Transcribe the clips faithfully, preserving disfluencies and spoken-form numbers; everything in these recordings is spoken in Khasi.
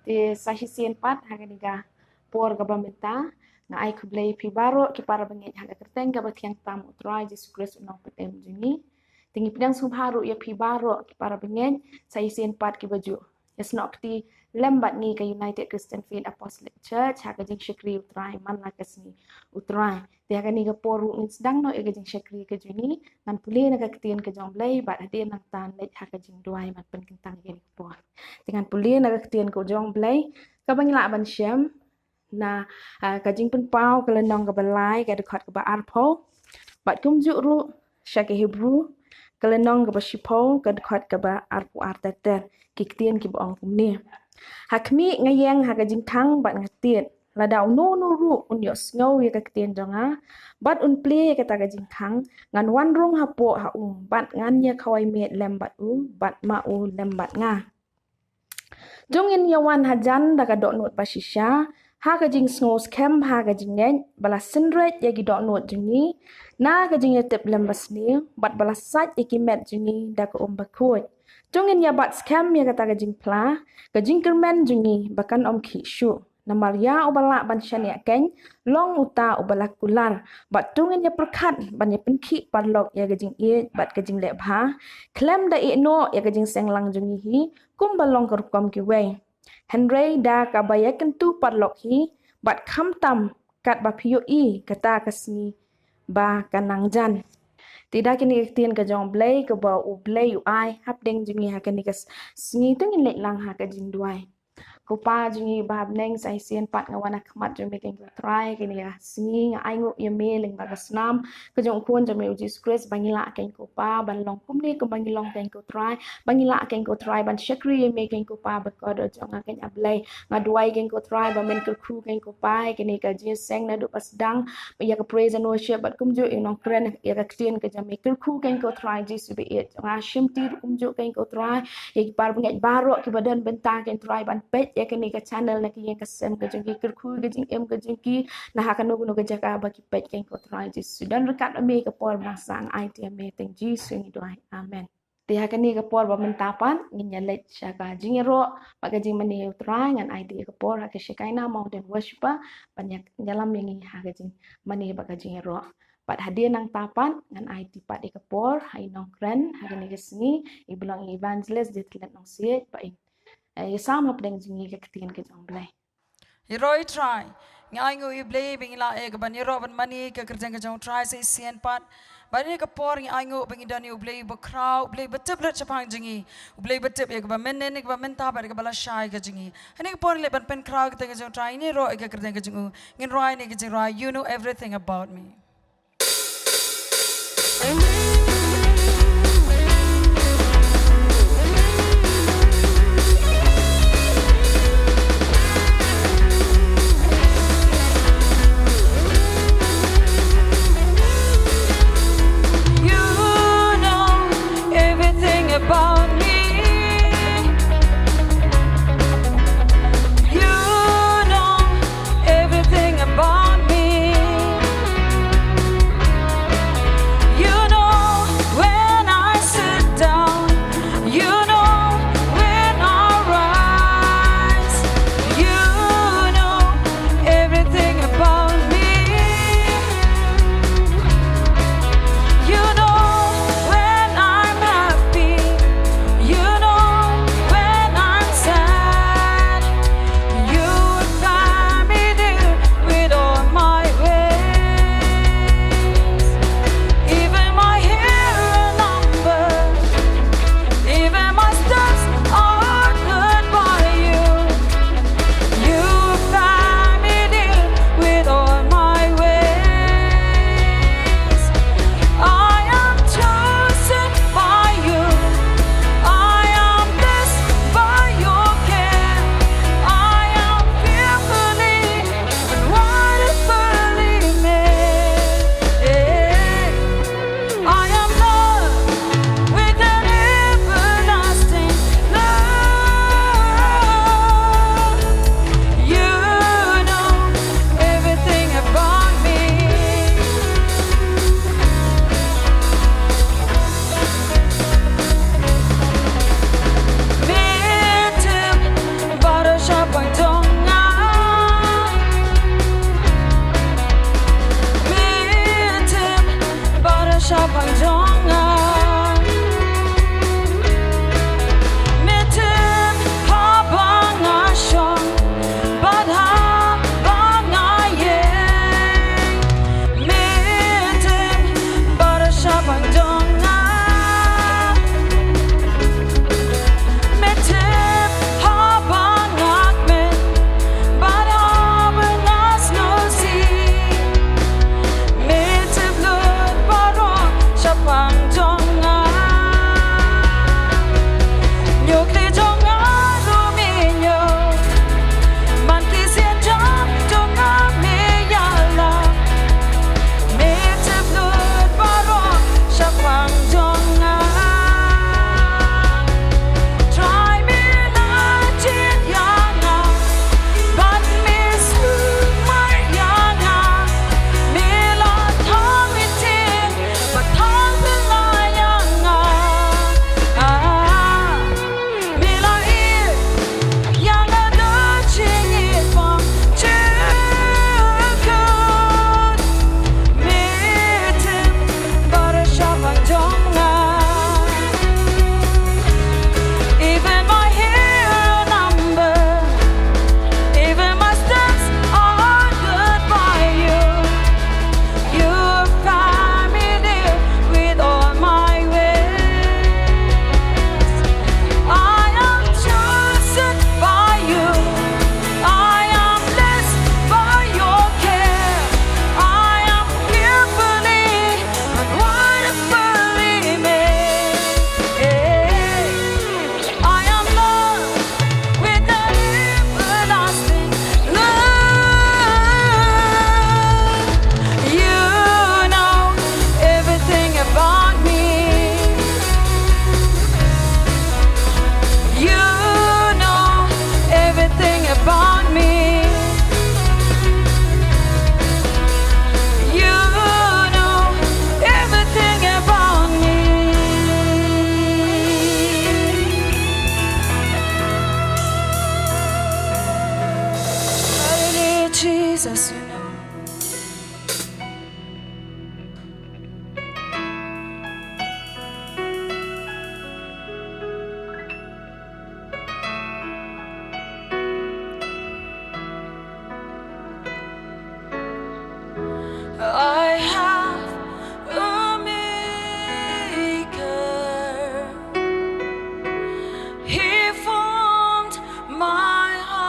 Te sa shisien pat ha kane ka por kaba mynta, nga ai khublei phi baroh ki para bangeit ha ka kyrteng kaba thiang tam u Trai Jisu Khrist u nongpynim jong ngi. Te ngi pdiang sngewbha ruh ïa phi baroh ki para bangeit sa shisien pat kiba ju ïasnoh kti lem bad ngi ka United Christian Faith Apostolic Church ha ka jingshakri u Trai man la ka sngi u Trai. Te ha kane ka por ruh ngin sdang noh ïa ka jingshakri ka jong ngi, ngan pule na ka ktien ka jong u Blei bad hadien nangta ngan leit ha ka jingduwai ban pynkyntang ïa kane ka por. Te ngan pule na ka ktien ka jong u Blei kaba ngi lah ban shem na, ah, ka Jingpynpaw ka lynnong kaba lai ka dkhot kaba arphew. Bad kumjuh ruh sha ki Hebru ka lynnong kaba shiphew ka dkhot kaba arphew ar ter ter, ki ktien kiba ong kumne: Ha khmih nga ïeng ha ka jingkhang bad nga tied, lada uno uno ruh un ïohsngew ïa ka ktien jong nga bad un plie ïa kata ka jingkhang, ngan wan rung hapoh ha u bad ngan ïa khawai miet lem bad u bad ma u lem bad nga. Jong ngin ïa wan hajan da ka dohnud ba shisha ha ka jingsngew skhem ha ka jingngeit, ba la synreit ïa ki dohnud jong ngi na ka jingïatip lem ba sniew, bad ba la sait ïa ki met jong ngi da ka um bakhuid. Jong ngin ïa bat skhem ïa kata ka jingphla, ka jingkyrmen jong ngi ba kan ym khih shuh. Namar ïa uba lah ban shaniah keiñ long uta uba la kular. Bad to ngin ïa pyrkhat ban ïa pynkhih paralok ïa ka jingïeit bad ka jingleh bha, khlem da ïehnoh ïa ka jingseng lang jong ngi hi kumba long ka rukom kiwei. Hynrei da kaba ïa kyntu paralok hi, bad khamtam katba phi ïohi kata ka sngi ba ka nang jan. Te da kine ki ktien ka jong u Blei kaba u Blei u ai hapdeng jong ngi ha kane ka s-, sngi, to ngin leit lang ha ka jingduwai. Ko Pa jong ngi ba ha bneng, sa shisien pat nga wan ha khmat jong me keiñ ko Trai, kane ka sngi nga ainguh ïa me lyngba ka snam ka jong u Khun jong me u Jisu Khrist, ba ngi lah keiñ ko Pa ban long kumne kumba ngi long keiñ ko Trai, ba ngi lah keiñ ko Trai ban shakri ïa me keiñ ko Pa, ba ka doh jong nga keiñ, A Blei. Nga duwai keiñ ko Trai ba men kyrkhu keiñ ko Pa ïa kane ka jingïaseng naduh ba sdang ïa ka praise and worship, bad kumjuh ïa u nongkren ïa ka ktien ka jong me. Kyrkhu keiñ ko Trai Jisu ba ïeit jong nga. Shimti ruh kumjuh keiñ ko Trai ïa ki para bangeit baroh kiba don bynta keiñ Trai ban peit ïa kane ka channel na ka ïing ka sem ka jong ki. Kyrkhu ka jingim ka jong ki na ha kano kano ka jaka ba ki peit keiñ ko Trai Jisu. Don ryngkat ma me ka por ba nang sah, nga aiti ïa me tang Jisu ngi duwai. Amen. Te ha kane ka por ba mynta pat ngin ïa leit sha ka jingïaroh bad ka jingmane ïa u Trai. Ngan aiti ïa ka por ha ka Shekinah Mountain Worshipper ban ïa, ïalam ïa ngi ha ka jingmane bad ka jingïaroh. Bad hadien nangta pat ngan aiti pat ïa ka por ha i nongkren ha kane ka sngi, i ba long i Evangelist Diethelin Nongsiej, ba in, eh, ïasam hapdeng jong ngi ka ktien ka jong u Blei. Ïaroh ïa u Trai. Ngi ainguh ïa u Blei ba ngi lah ïa kaban ïaroh ban mane ïa ka kyrteng ka jong u Trai sa shisien pat. Bad ha kane ka por ngi ainguh ba ngi don ïa u Blei uba khraw, u Blei uba tip lut shaphang jong ngi, u Blei uba tip ïa kaba mynnin, ïa kaba mynta bad ïa kaba lashai ka jong ngi. Ha kane ka por ngi leit ban pynkhraw ïa ka kyrteng ka jong u Trai, ngin ïaroh ïa ka kyrteng ka jong u, ngin rwai ïa ka jingrwai You Know Everything About Me. You know everything about me. You know everything about me. You know Jesus, you know. I have a maker. He formed my heart.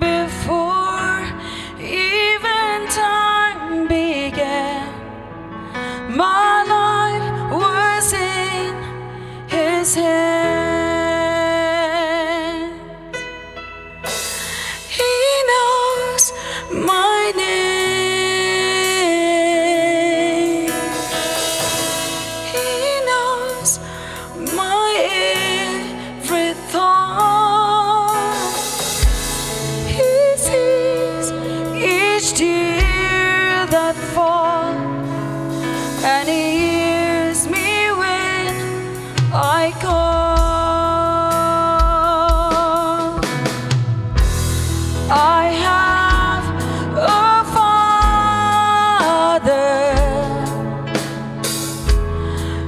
Before even time began, my life was in his hands. He knows my name. He knows my every thought. He sees each tear that falls, and he hears me when I call. I have a Father.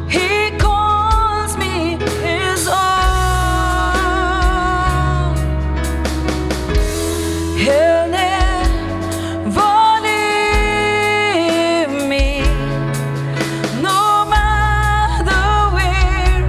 He calls me his own. He'll never leave me, no matter where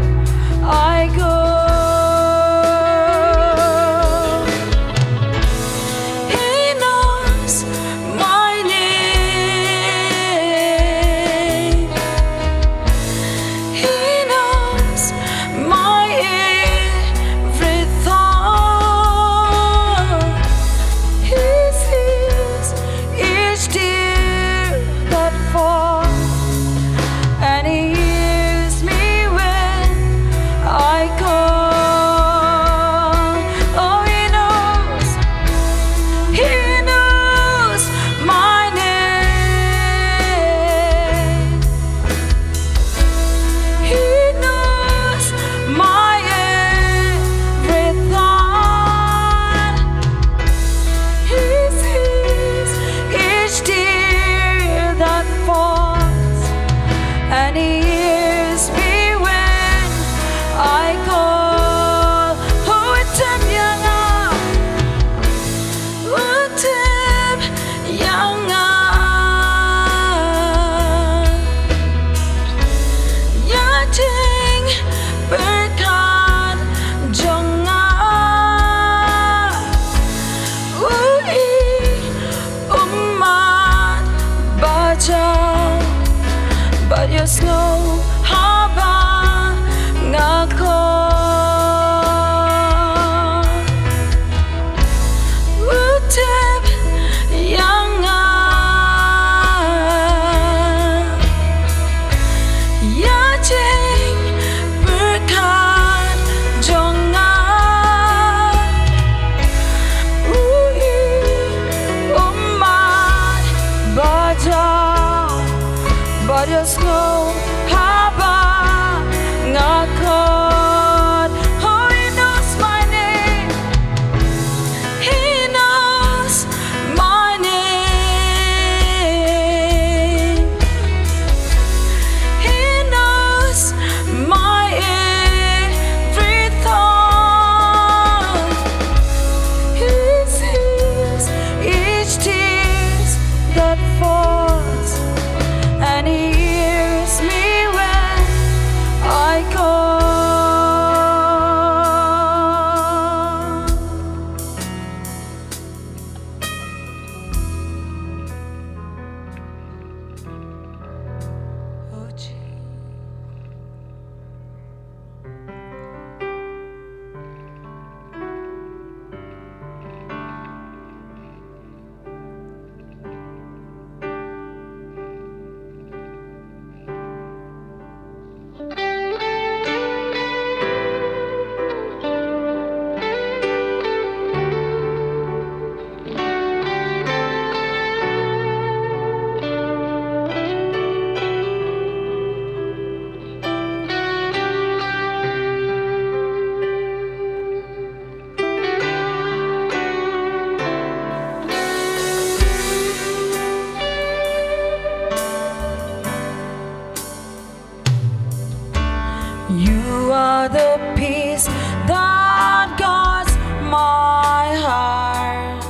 You are the peace that guards my heart,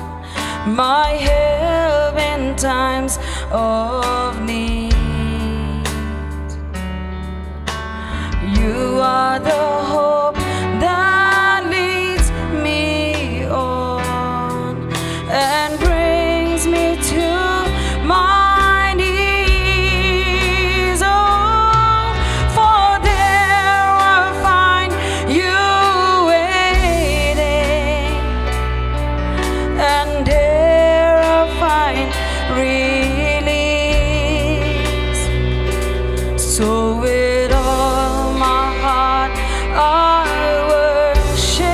my help in times of need. You are the hope that leads me on and brings me to my knees. Oh, for there I find you waiting, and there I find release. So with all my heart I worship,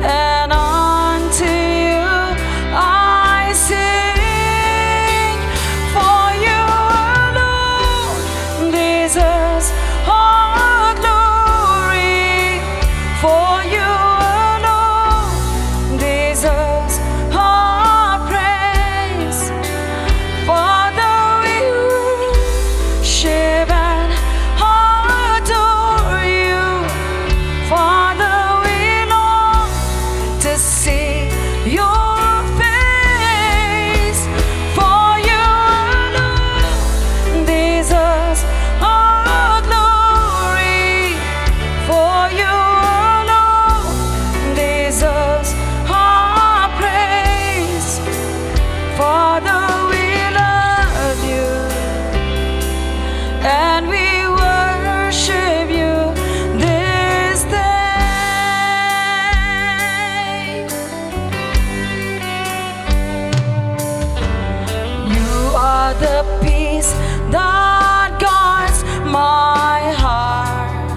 and unto you I sing. For you alone deserves all glory, for you alone deserves all praise. Father, we worship and adore you. Father, we long to see your face. For you alone deserves all glory, for you alone deserves all praise. Father, we love you and we worship you this day. You are the peace that guards my heart,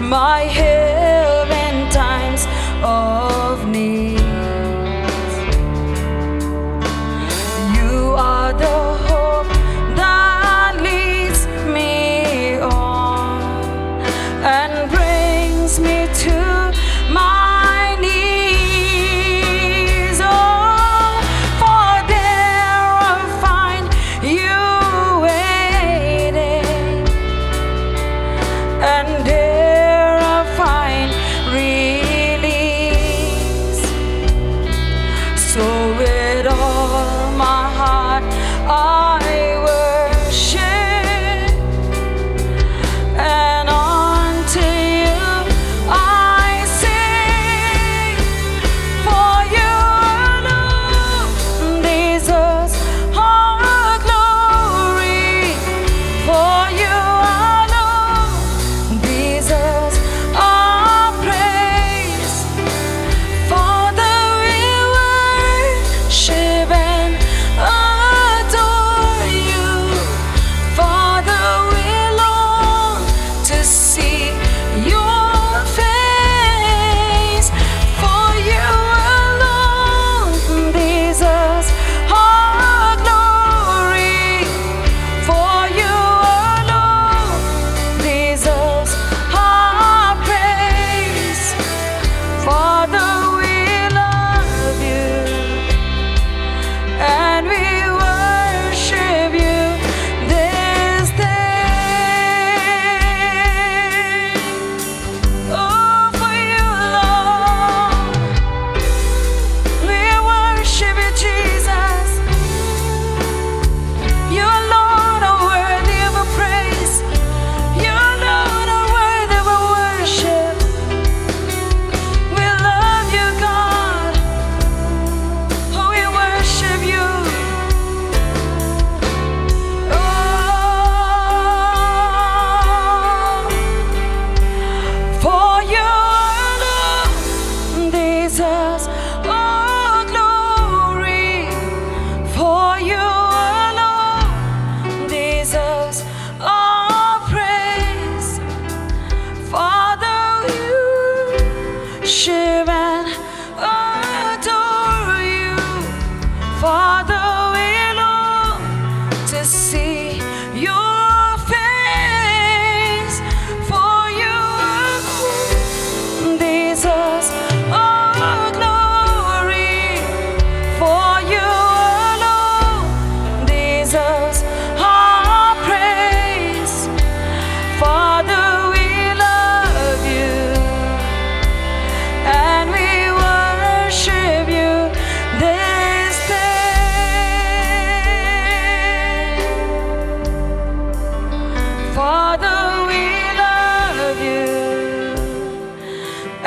my help in times of need. You are the hope that leads me on and brings me to my knees. Oh, for there I find you waiting, and there I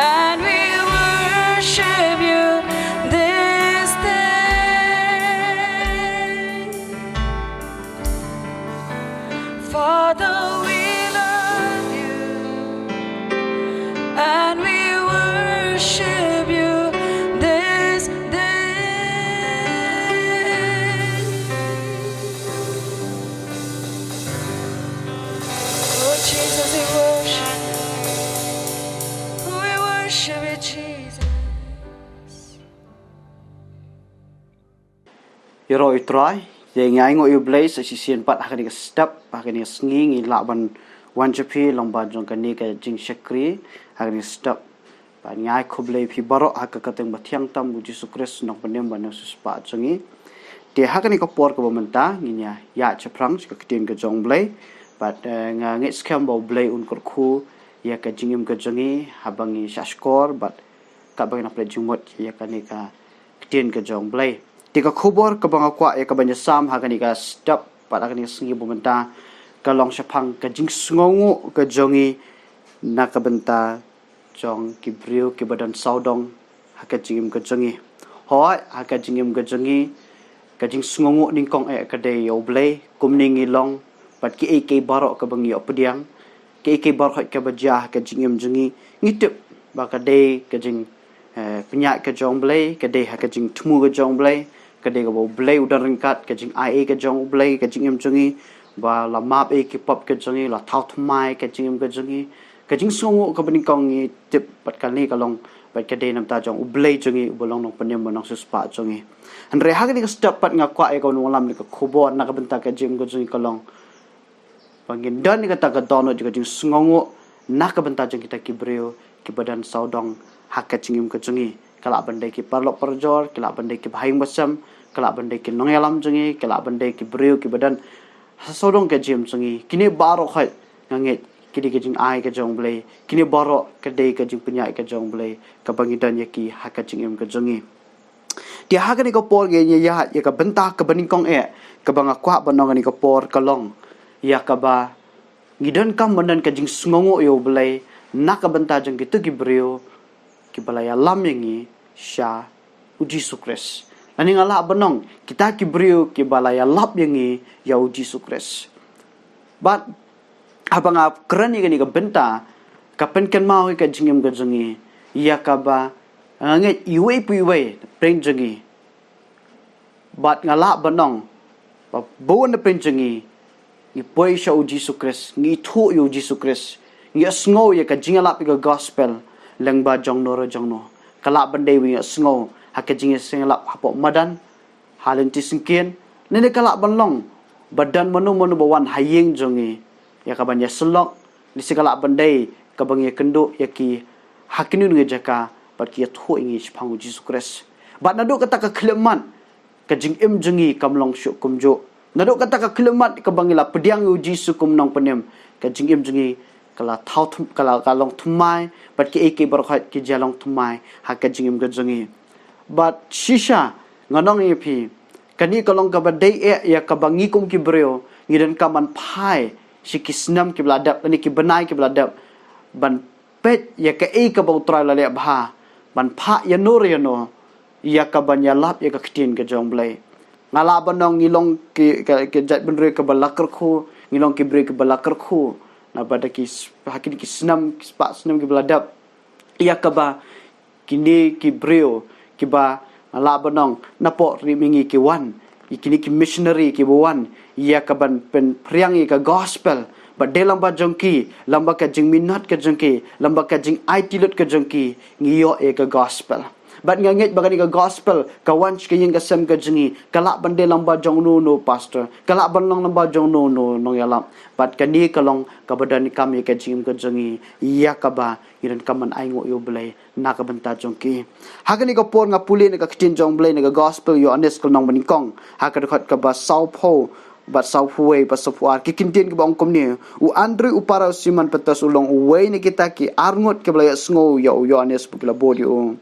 And we worship you this day. Father, we love you, and we worship you this day. Oh, Jesus, we worship you. We worship you, Jesus. Ïaroh ïa U Trai, ïa ngi ainguh ïa U Blei sa shisien pat ha kane ka step, ha kane ka sngi ngi lah ban wan sha phi lyngba jong kane ka jingshakri ha kane ka step. Bad ngi ai khublei ïa phi baroh ha ka kyrteng bathiang tam U Jisu Khrist, Nongpynim bad Nongsiewspah jong ngi. Te ha kane ka por kaba mynta ngin ïa ïaid shaphrang sha ka ktien ka jong U Blei. Bad eh, nga ngeit skhem ba U Blei un kyrkhu ïa ka jingim ka jong ngi haba ngi shahshkor bad katba ngi nang pynleit jingmut ïa kane ka ktien ka jong U Blei. Te ka khubor kaba nga kwah ïa kaban ïasam ha kane ka step bad ha kane ka sngi ba mynta ka long shaphang ka jingsngewnguh ka jong ngi na ka bynta jong ki briew kiba don sawdong ha ka jingim ka jong ngi. Hooid, ha ka jingim ka jong ngi ka jingsngewnguh nyngkong eh ka dei ïa U Blei, kumne ngi long bad kiei kiei baroh kaba ngi ïoh pdiang, kiei kiei baroh ka ba jia ha ka jingim jong ngi, ngi tip ba ka dei ka jing eh, pynïaid ka jong U Blei, ka dei ha ka jingthmu ka jong U Blei, ka dei kaba U Blei u don ryngkat, ka jingaiei ka jong U Blei ka jingim jong ngi, ba la map eh ki pop ka jong ngi, la thaw thymmai ka jingim ka jong ngi. Ka jingsngewnguh kaba nyngkong ngi tip bad kane ka long bad ka dei namar jong U Blei jong ngi uba long Nongpynim bad Nongsiewspah jong ngi. Hynrei ha kane ka step pat nga kwah ïa kaban wallam ïa ka khubor na ka bynta ka jingim ka jong ngi ka long ba ngin don ïa kata ka dohnud jong ka jingsngewnguh na ka bynta jong kita ki briew kiba don sawdong ha ka jingim ka jong ngi. Ka lah ban dei ki paralok parajor, ka lah ban dei kiba ha ïing ba sem, ka lah ban dei ki nongïalam jong ngi, ka lah ban dei ki briew kiba don ha sawdong ka jingim jong ngi. Kine baroh hooid nga ngeit ki dei ka jingai ka jong U Blei. Kine baroh ka dei ka jingpynïaid ka jong U Blei kaba ngi don ïa ki ha ka jingim ka jong ngi. Te ha kane ka por ngi ïa ïa ïa ka bynta kaba nyngkong eh kaba nga kwah ban ong kane ka por ka long ïa kaba ngi donkam ban don ka jingsngewnguh ïa U Blei na ka bynta jong kito ki briew kiba la ïalam ïa ngi sha U Jisu Khrist. Lane nga lah ban ong kita ki briew kiba la ïalap ïa ngi ïa U Jisu Khrist. Bad haba nga kren ïa kane ka bynta ka pynkynmaw ïa ka jingim ka jong ngi ïa kaba nga ngeit iwei pa iwei na pdeng jong ngi. Bad nga lah ban ong ba bun na pdeng jong ngi ngi poi sha U Jisu Khrist, ngi ithuh ïa U Jisu Khrist, ngi ïohsngew ïa ka jingïalap ïa ka gospel lyngba jongno re jongno. Ka lah ban dei ba ngi ïohsngew ha ka jingïaseng ïalap hapoh madan, ha lynti syngkien, lane ka lah ban long ba don mano mano ba wan ha ïing jong ngi ïa kaban ïasyllok, lane ka lah ban dei kaba ngi ïakynduh ïa ki ha kino kino ki jaka bad ki ïathuh ïa ngi shaphang U Jisu Khrist. Bad naduh kata ka khyllipmat ka jingim jong ngi kam long shuh kumjuh. Naduh kata ka khyllipmat kaba ngi la pdiang ïa U Jisu kum Nongpynim, ka jingim jong ngi ka la thaw thym-, ka la ka long thymmai bad kiei kiei baroh ki jia long thymmai ha ka jingim ka jong ngi. Bad shisha ngan ong ïa phi, kane ka long kaba dei eh ïa kaba ngi kum ki briew ngi donkam ban phai sha ki snem kiba la dep, lane ki bnai kiba la dep, ban peit ïa kaei kaba U Trai u la leh bha, ban phah ïano re ïano ïa kaban ïalap ïa ka ktien ka jong U Blei. Nga lah ban ong ngi long ki, ka, ka jaitbynriew kaba la kyrkhu, ngi long ki briew kiba la kyrkhu naba da ki s-, ha kine ki snem, ki spah snem kiba la dep, ïa kaba kine ki briew kiba nga lah ban ong napoh ri mihngi ki wan, ïa kine ki missionary kiba wan ïa kaban pynphriang ïa ka gospel. Bad dei lyngba jong ki, lyngba ka jingminot ka jong ki, lyngba ka jingaiti lut ka jong ki, ngi ïoh ïa ka gospel. Bad nga ngeit ba kane ka gospel ka wan sha ka ïing ka sem ka jong ngi, ka lah ban dei lyngba jong uno uno pastor, ka lah ban long lyngba jong uno uno nongïalap. Bad kane ka long kaba donkam ïa ka jingim ka jong ngi, ïa kaba ngi donkam ban ainguh ïa U Blei na ka bynta jong ki. Ha kane ka por nga pule na ka ktien jong U Blei na ka gospel Ïoannis ka lynnong banyngkong, ha ka dkhot kaba sawphew bad sawphew wei bad sawphew ar, ki kyntien kiba ong kumne: U Andrew u para u Simon Petros u long uwei na kita ki arngut kiba la ïohsngew ïa u Ïoannis ba ki la bud ïa u.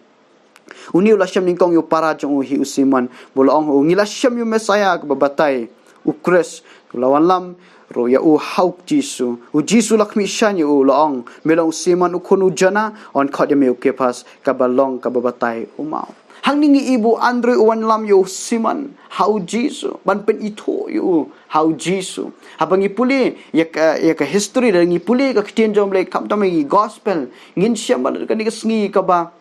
Une u la shem nyngkong ïa u para jong u hi u Simon, bad u la ong ha u: Ngi la shem ïa u Messaïah kaba batai, u Khrist, u la wanlam ruh ïa u ha u Jisu. U Jisu la khmih shaiñ ïa u, la ong, me long u Simon u khun u Jona, yn khot ïa me u Kephas, kaba long kaba batai u maw. Hangne ngi i ba u Andrew u wan lam ïa u Simon ha u Jisu ban pynithuh ïa u ha u Jisu. Haba ngi pule ïa ka, ïa ka history, da ngi pule ka ktien jong U Blei, khamtam ïa ki gospel, ngin shem ba kane ka sngi kaba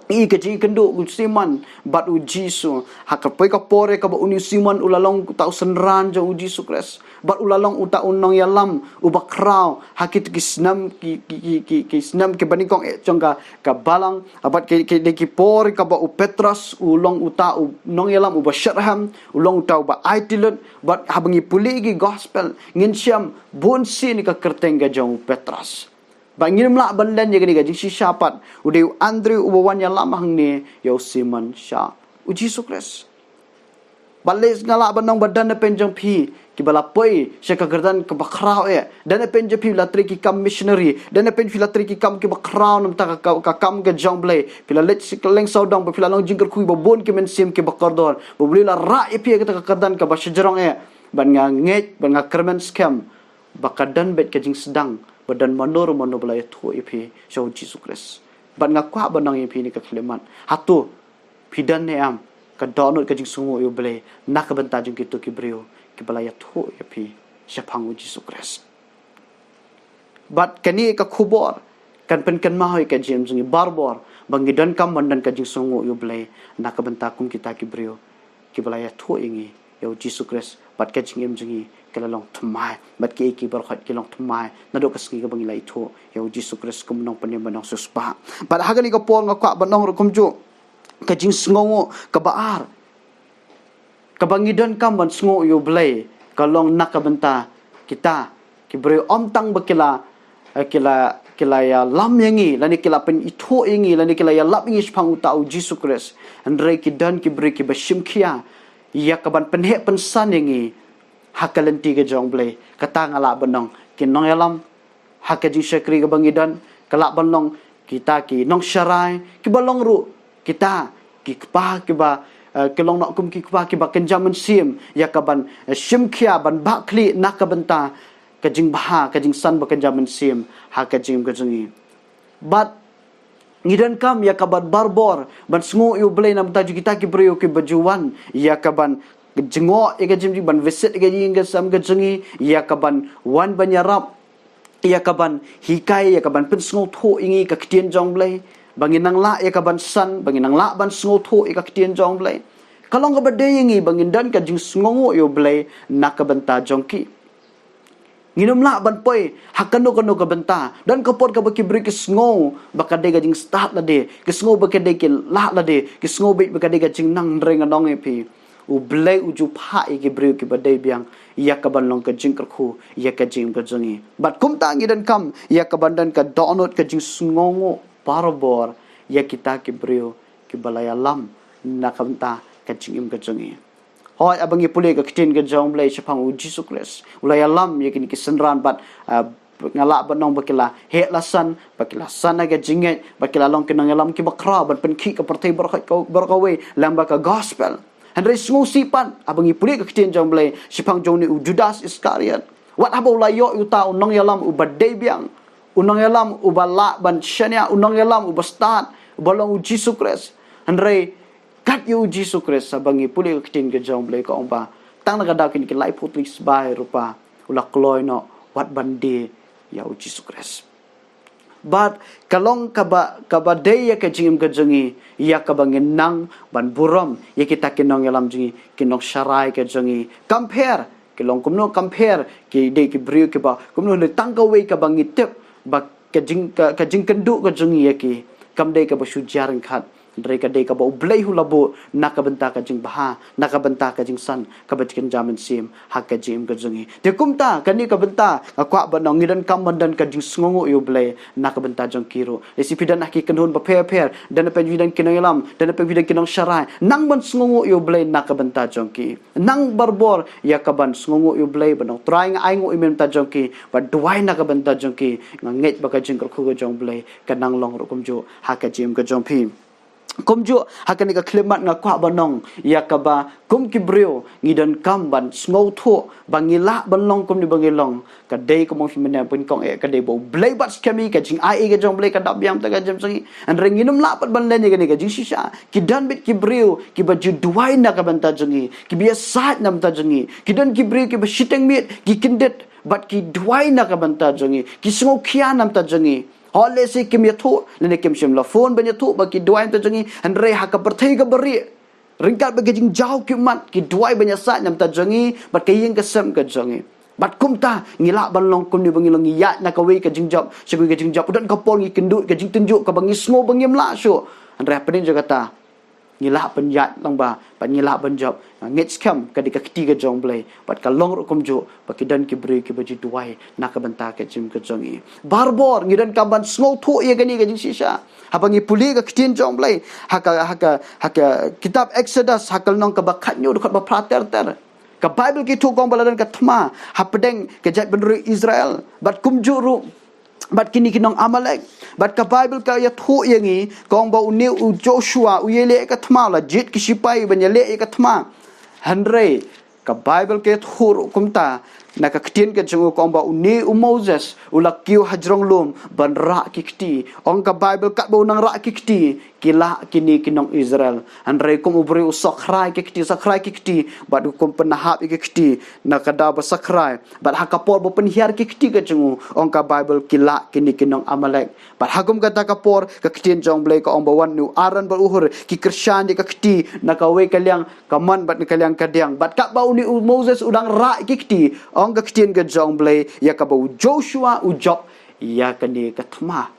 i ka jingïakynduh u Simon bad u Jisu. Ha ka poi ka por ïa kaba une u Simon u la long uta u synran jong u Jisu Khrist, bad u la long uta u nongïalam uba khraw ha kito ki snem, ki, ki, ki, ki, ki snem kiba nyngkong eh jong ka, ka balang. Bad ki, ki, dei ki por ïa kaba u Petros u long uta u nongïalam uba shitrhem, u long uta uba aiti lut. Bad haba ngi pule ki gospel, ngin shem bun sien ïa ka kyrteng ka jong u Petros. Bad ngim lah ban len ïa kane ka jingshisha pat, u dei u Andrew uba wan ïalam hangne ïa u Simon sha u Jisu Khrist. Bad lei nga lah ban ong ba don napdeng jong phi kiba la poi sha ka kyrdan kaba khraw eh. Don napdeng jong phi la trei ki kam missionary, don napdeng phi la trei ki kam kiba khraw namar ka, ka, ka kam ka jong U Blei. Phi la leit sha kylleng sawdong, ba phi la long jingkyrkhu ba bun ki mynsiem kiba kordor, ba U Blei la rah ïa phi ïa kata ka kyrdan kaba shajrong eh. Bad nga ngeit, bad nga kyrmen skhem ba ka don beit ka jingsdang ba don mano re mano ba la ïathuh ïa phi sha u Jisu Khrist. Bad nga kwah ban ong ïa phi ne ka khyllipmat, hato phi don ne em ka dohnud ka jingsngewnguh ïa U Blei na ka bynta jong kito ki briew kiba la ïathuh ïa phi shaphang u Jisu Khrist? Bad kane ka khubor kan pynkynmaw ïa ka jingim jong ngi barabor ba ngi donkam ban don ka jingsngewnguh ïa U Blei na ka bynta kum kita ki briew kiba la ïathuh ïa ngi ïa u Jisu Khrist. Bad ka jingim jong ngi ka la long thymmai, bad kiei kiei baroh ki long thymmai naduh ka sngi kaba ngi la ithuh ïa u Jisu Khrist kum u nongpynim bad u nongsiewspah. Bad ha kane ka por nga kwah ban ong ruh kumjuh, ka jingsngewnguh kaba ar kaba ngi donkam ban sngewnguh ïa U Blei ka long na ka bynta kita ki briew, ym tang ba ki la, eh, ki la, ki la ïalam ïa ngi, lane ki la pynithuh ïa ngi, lane ki la ïalap ïa ngi shaphang uta u Jisu Khrist. Hynrei ki don ki briew kiba shim khia ïa kaban pynheh pynsan ïa ngi ha ka lynti ka jong U Blei. Kata nga lah ban ong ki nongïalam ha ka jingshakri kaba ngi don, ka lah ban long kita ki nongsharai, kiba long ruh kita ki kpa kiba, eh, ki long noh kum ki kpa kiba kynja mynsiem ïa kaban, eh, shim khia ban bah khlieh na ka bynta ka jingbha, ka jingsan ba kynja mynsiem ha ka jingim ka jong ngi. Bad ngi donkam ïa kaban barabor ban sngewnguh ïa U Blei na ka bynta jong kita ki briew kiba ju wan ïa kaban jngoh ïa ka jingim, ban visit ïa ka jingim ka sem ka jong ngi, ïa kaban wan ban ïarap, ïa kaban hikai, ïa kaban pynsngewthuh ïa ngi ka ktien jong U Blei, ba ngin nang lah ïa kaban san, ba ngin nang lah ban sngewthuh ïa ka ktien jong U Blei. Ka long kaba dei ïa ngi ba ngin don ka jingsngewnguh ïa U Blei na ka bynta jong ki. Ngin ym lah ban poi ha kano kano ka bynta. Don ka por kaba ki briew ki sngew ba ka dei ka jingstad lade, ki sngew ba ka dei ki lah lade, ki sngew beit ba ka dei ka jingnang, hynrei ngan ong ïa phi, U Blei u ju phah ïa ki briew kiba dei biang ïa kaban long ka jingkyrkhu ïa ka jingim ka jong ngi. Bad kumta ngi donkam ïa kaban don ka dohnud ka jingsngewnguh barabor ïa kita ki briew kiba la ïalam na ka bynta ka jingim ka jong ngi. Hooid, haba ngi pule ka ktien ka jong U Blei shaphang u Jisu Khrist, u la ïalam ïa kine ki synran bad, ah, nga lah ban ong ba ki la heh la san, ba ki la san ha ka jingngeit, ba ki la long ki nongïalam kiba khraw ban pynkhih ka pyrthei baroh ka, baroh kawei lyngba ka gospel. Hynrei sngewsih pat haba ngi pule ka ktien jong U Blei shaphang jong une u Judas Iskariot. Wat haba u la ïoh ïa uta u nongïalam uba dei biang, u nongïalam uba lah ban shaniah, u nongïalam uba stad, uba long u Jisu Khrist. Hynrei kat ïa u Jisu Khrist, haba ngi pule ka ktien ka jong U Blei ka ong ba tang na ka daw kine ki laiphew tylli ki sbai rupa u la kloi noh wat ban die ïa u Jisu Khrist. Bad ka long kaba, kaba dei ïa ka jingim ka jong ngi ïa kaba ngin nang ban burom ïa kita ki nongïalam jong ngi, ki nongsharai ka jong ngi. Kam pher ki long kumno, kam pher ki dei ki briew kiba kumno, hynrei tang kawei kaba ngi tip ba ka jing, ka, ka jingkynduh ka jong ngi ïa ki kam dei kaba shu jia ryngkat, hynrei ka dei kaba U Blei u la buh na ka bynta ka jingbha, na ka bynta ka jingsan kaba kynja mynsiem ha ka jingim ka jong ngi. Te kumta kane ka bynta nga kwah ban ong ngi donkam ban don ka jingsngewnguh ïa U Blei na ka bynta jong ki ruh. Lehse phi don ha ki kynhun bapher bapher, don napdeng phi don ki nongïalam, don napdeng phi don ki nongsharai, nang ban sngewnguh ïa U Blei na ka bynta jong ki. Nang barabor ïa kaban sngewnguh ïa U Blei, ban ong Trai nga ainguh ïa me na ka bynta jong ki, bad duwai na ka bynta jong ki. Nga ngeit ba ka jingkyrkhu ka jong U Blei ka nang long ruh kumjuh ha ka jingim ka jong phi. Kumjuh, ha kane ka khyllipmat nga kwah ban ong ïa kaba kum ki briew ngi donkam ban sngewthuh ba ngi lah ban long kumne ba ngi long. Ka dei kumba ong sha mynne, pynkhong eh, ka dei ba U Blei bat skhem ïa ka jingai ei ka jong U Blei ka dap biang ha ka jingim jong ngi. Hynrei ngim lah pat ban len ïa kane ka jingshisha. Ki don beit ki briew kiba ju duwai na ka bynta jong ngi, kiba ïasaid na bynta jong ngi. Ki don ki briew kiba shiteng miet, ki kyndit, bad ki duwai na ka bynta jong ngi, ki sngewkhia na bynta jong ngi. Hooid, lehse kim ïathuh, lane kim shim la phone ban ïathuh ba ki duwai na bynta jong ngi, hynrei ha ka pyrthei kaba rieh, ryngkat bad ka jingjaw ki ummat, ki duwai ban ïasaid na bynta jong ngi bad ka ïing ka sem ka jong ngi. Bad kumta ngi lah ban long kumne ba ngi long, ngi ïaid na kawei ka jingjop sha kawei ka jingjop. Don ka por ngi kynduh ka jingtynjuh kaba ngi sngew ba ngim lah shuh. Hynrei hapdeng jong kata, ngi lah ban ïaid lang bha, bad ngi lah ban jop. Nga ngeit skhem ka dei ka kti ka jong U Blei, bad ka long ruh kumjuh ba ki don ki briew kiba ju duwai na ka bynta ka jingim ka jong ngi. Barabor ngi donkam ban sngewthuh ïa kane ka jingshisha. Haba ngi pule ka ktien jong U Blei ha ka, ha ka, ha ka kitab Exodus, ha ka lynnong kaba khathynñiew, dkhot ba phra ter ter, ka Baibl ka ïathuh ka ong ba la don ka thma hapdeng ka jaitbynriew Israel bad kumjuh ruh bad kine ki nong Amalek. Bad ka Baibl ka ïathuh ïa ngi ka ong ba une u Joshua u ïaleh ïa ka thma, u la jied ki shipai ban ïaleh ïa ka thma. Hynrei ka Baibl ka ïathuh ruh kumta na ka ktien ka jong u, ka ong ba une u Moses u la kiew hajrong lum ban rah ki kti. Ong ka Baibl, katba u nang rah ki kti, ki lah kine ki nong Israel. Hynrei kum u briew u sakhrai ki kti, sakhrai ki kti, bad u kum pynhap ïa ki kti na ka daw ba sakhrai. Bad ha ka por ba pynhiar ki kti ka jong u, ong ka Baibl, ki lah kine ki nong Amalek. Bad ha kum kata ka por ka ktien jong U Blei ka ong ba wan une u Aaron bad u Hur ki kyrshan ïa ka kti na kawei ka liang ka mon bad na ka liang ka diang. Bad katba une u Moses u dang rah ïa ki kti, ong ka ktien ka jong U Blei, ïa kaba u Joshua u jop ïa kane ka thma.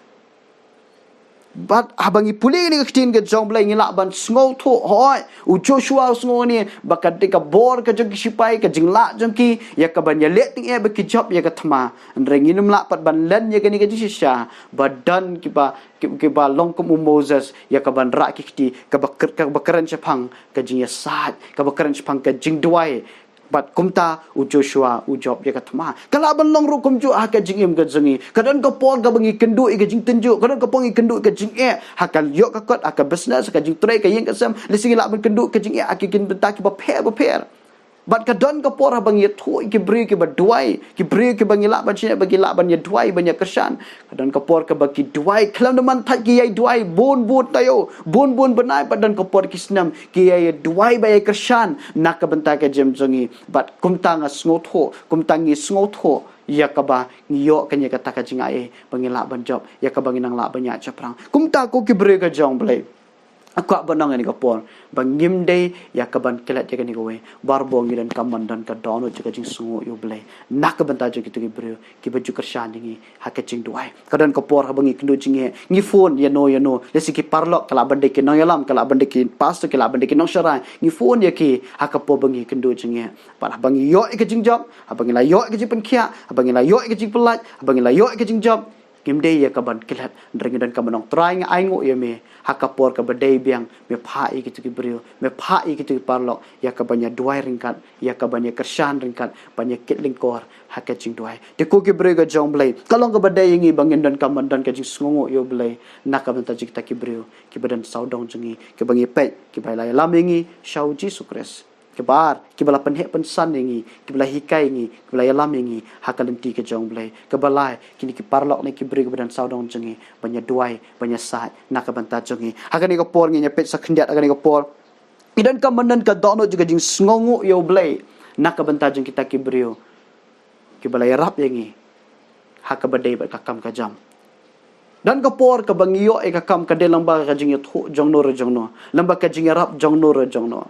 Bad haba ngi pule ïa kane ka ktien ka jong U Blei ngi lah ban sngewthuh, hooid, u Joshua u sngew ne ba ka dei ka bor ka jong ki shipai, ka jinglah jong ki ïa ka ban ïaleh tyngeh ba ki jop ïa ka thma. Hynrei ngim lah pat ban len ïa kane ka jingshisha ba don kiba, ki, kiba long kum u Moses ïa ka ban rah ki kti, kaba kren, kaba kren shaphang ka jingïasaid, kaba kren shaphang ka jingduwai. Bad kumta u Joshua u jop ïa ka thma. Ka lah ban long ruh kumjuh ha ka jingim ka jong ngi. Ka don ka por kaba ngi kynduh ïa ka jingtynjuh, ka don ka por ngi kynduh ïa ka jingeh, ha ka ïoh ka kot, ha ka business, ha ka jingtrei, ka ïing ka sem. Lehse ngi lah ban kynduh ka jingeh ha ki, ki bynta kiba pher ba pher. Bad ka don ka por haba ngi ïathuh ïa ki briew kiba duwai, ki briew kiba ngi lah ban shaniah, ba ngi lah ban ïaduwai, ban ïakyrshan. Ka don ka por kaba ki duwai khlem da man thait, ki ïai duwai bun bun taïew, bun bun bnai, bad don ka por ki snem ki ïai duwai bad ïai kyrshan na ka bynta ka jingim jong ngi. Bad kumta nga sngewthuh, kumta ngi sngewthuh ïa kaba ngi ïoh kane kata ka jingai ei ba ngi lah ban jop, ïa kaba ngi nang lah ban ïaid shaphrang. Kumta ko ki briew ka jong U Blei, nga kwah ban ong ha kane ka por ba ngim dei ïa ka ban klet ïa kane kawei. Barabor ngi donkam ban don ka dohnud jong ka jingsngewnguh ïa U Blei na ka bynta jong kito ki briew kiba ju kyrshan ïa ngi ha ka jingduwai. Ka don ka por haba ngi kynduh jingeh, ngi phone ïa no ïa no. Lehse ki paralok, ka lah ban dei ki nongïalam, ka lah ban dei ki pastor, ki lah ban dei ki nongsharai. Ngi phone ïa ki ha ka por ba ngi kynduh jingeh. Bad haba ngi ïoh ïa ka jingjop, haba ngi la ïoh ïa ka jingpynkhiah, haba ngi la ïoh ïa ka jingpyllait, haba ngi la ïoh ïa ka jingjop, ngim dei ïa ka ban klet. Hynrei ngi donkam ban ong, Trai, nga ainguh ïa me ha ka por kaba dei biang. Me phah ïa kito ki briew, me phah ïa kito ki paralok ïa ka ban ïaduwai ryngkat, ïa ka ban ïakyrshan ryngkat, ban ïakit lyngkor ha ka jingduwai. Te ko ki briew ka jong U Blei, ka long kaba dei ïa ngi ba ngin donkam ban don ka jingsngewnguh ïa U Blei na ka bynta jong kita ki briew kiba don sawdong jong ngi, kiba ngi peit, kiba la ïalam ïa ngi sha U Jisu Khrist. Kiba ar, kiba la pynheh pynsan ïa ngi, kiba la hikai ïa ngi, kiba la ïalam ïa ngi ha ka lynti ka jong U Blei. Kaba lai, kine ki paralok ne ki briew kiba don sawdong jong ngi, ban ïaduwai, ban ïasaid na ka bynta jong ngi. Ha kane ka por ngin ïa peit sa khyndiat, ha kane ka por ngi donkam ban don ka dohnud jong ka jingsngewnguh ïa U Blei na ka bynta jong kita ki briew kiba la ïarap ïa ngi ha kaba dei bad ka kam ka jam. Don ka por kaba ngi ïoh ïa ka kam ka dei lyngba ka jingïathuh jong no re jong no, lyngba ka jingïarap jong no re jong no.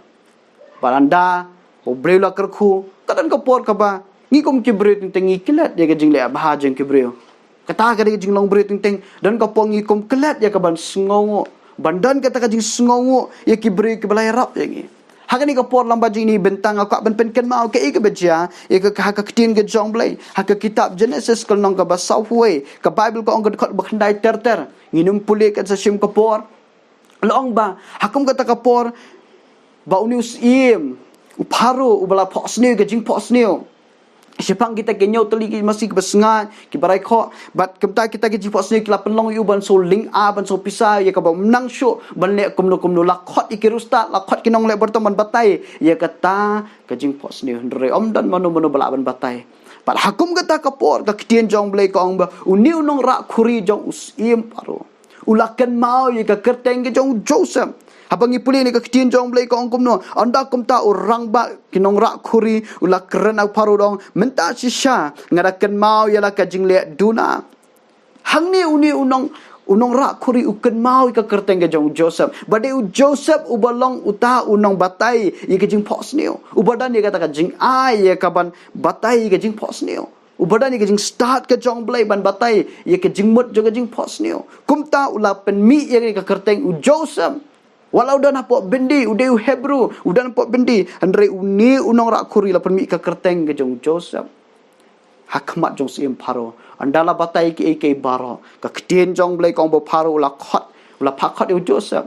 Bad ynda ba U Blei u la kyrkhu, ka don ka por kaba ngi kum ki briew teng teng ngi klet ïa ka jingleh bha jong ki briew. Kata ka dei ka jinglong briew teng teng. Don ka por ngi kum klet ïa ka ban sngewnguh, ban don kata ka jingsngewnguh ïa ki briew kiba la ïarap ïa ngi. Ha kane ka por, lyngba jong ine i bynta nga kwah ban pynkynmaw kaei kaba jia ïa ka, ha ka ktien ka jong U Blei. Ha ka kitab Jenesis ka lynnong kaba sawphew wei, ka Baibl ka ong, ka dkhot ba khyndai ter ter. Ngin ym pule kan sa shim ka por. La ong ba ha kum kata ka por ba une u syiem, u Pharaoh, uba la phohsniew ka jingphohsniew, Shaphang kita ki hynñiew tylli ki masi kiba sngaid, kiba rai khoh. Bad kumta kita ki jingphohsniew ki la pynlong ïa u ban shu lyngngoh, ban shu pisa, ïa kaba ym nang shuh ban leh kumno kumno, la khot ïa ki riewstad, la khot ki nongleh bor tam ban batai ïa kata ka jingphohsniew, hynrei ym don mano mano ba lah ban batai. Bad ha kum kata ka por, ka ktien jong Blei ka ong ba une u nongrah khuri jong u syiem Pharaoh u la kynmaw ïa ka kyrteng ka jong u Joseph. Haba ngi pule ïa ka ktien jong Blei ka ong kumno, ynda kumta u rangbah ki nongrah khuri u la kren ha u Pharaoh, u ong, mynta shisha nga da kynmaw ïa la ka jingleh duna. Hangne une u nong, u nongrah khuri u kynmaw ïa ka kyrteng ka jong u Joseph. Ba dei u Joseph uba long uta u nongbatai ïa ka jingphohsniew, uba don ïa kata ka jingai ïa kaban batai ïa ka jingphohsniew, uba don ïa ka jingstad ka jong Blei ban batai ïa ka jingmut jong ka jingphohsniew. Kumta u la pynmih ïa ka kyrteng u Joseph. Wat la u don hapoh byndi, u dei u Hebru, u don hapoh byndi, hynrei une u nongrah khuri la pynmih ka kyrteng ka jong u Joseph ha khmat jong u syiem Pharaoh. Ynda la batai kiei kiei baroh, ka ktien jong Blei ka ong ba u Pharaoh u la khot, u la phah khot ïa u Joseph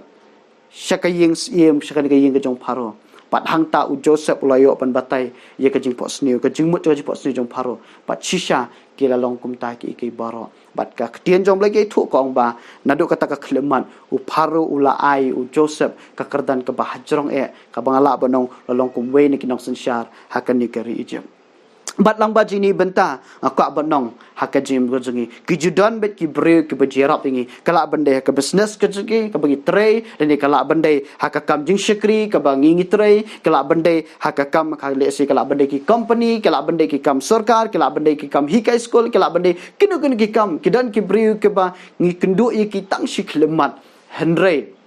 sha ka ïing syiem, sha ka ïing ka jong u Pharaoh. Bad hangta u Joseph u la ïoh ban batai ïa ka jingphohsniew, ka jingmut ka jingphohsniew jong u Pharaoh. Bad shisha ki la long kumta kiei kiei baroh. Bad ka ktien jong Blei ka ïathuh ka ong ba naduh kata ka khyllipmat u Pharaoh u la ai u Joseph ka kyrdan kaba hajrong eh, kaba nga lah ban ong la long kum uwei na ki nongsynshar ha kane ka ri Egypt. Bad lyngba jong kine ki bynta nga kwah ban ong ha ka jingim ka jong ngi, ki ju don beit ki briew kiba ju ïarap ïa ngi. Ka lah ban dei ha ka business ka jong ngi kaba ngi trei, lane ka lah ban dei ha ka kam jingshakri kaba ngi ngi trei, ka lah ban dei ha ka kam ka lehse ka lah ban dei ki company, ka lah ban dei ki kam sorkar, ka lah ban dei ki kam hikai skul, ka lah ban dei kino kino ki kam. Ki don ki briew kiba ngi kynduh ïa ki tang shi khyllipmat, hynrei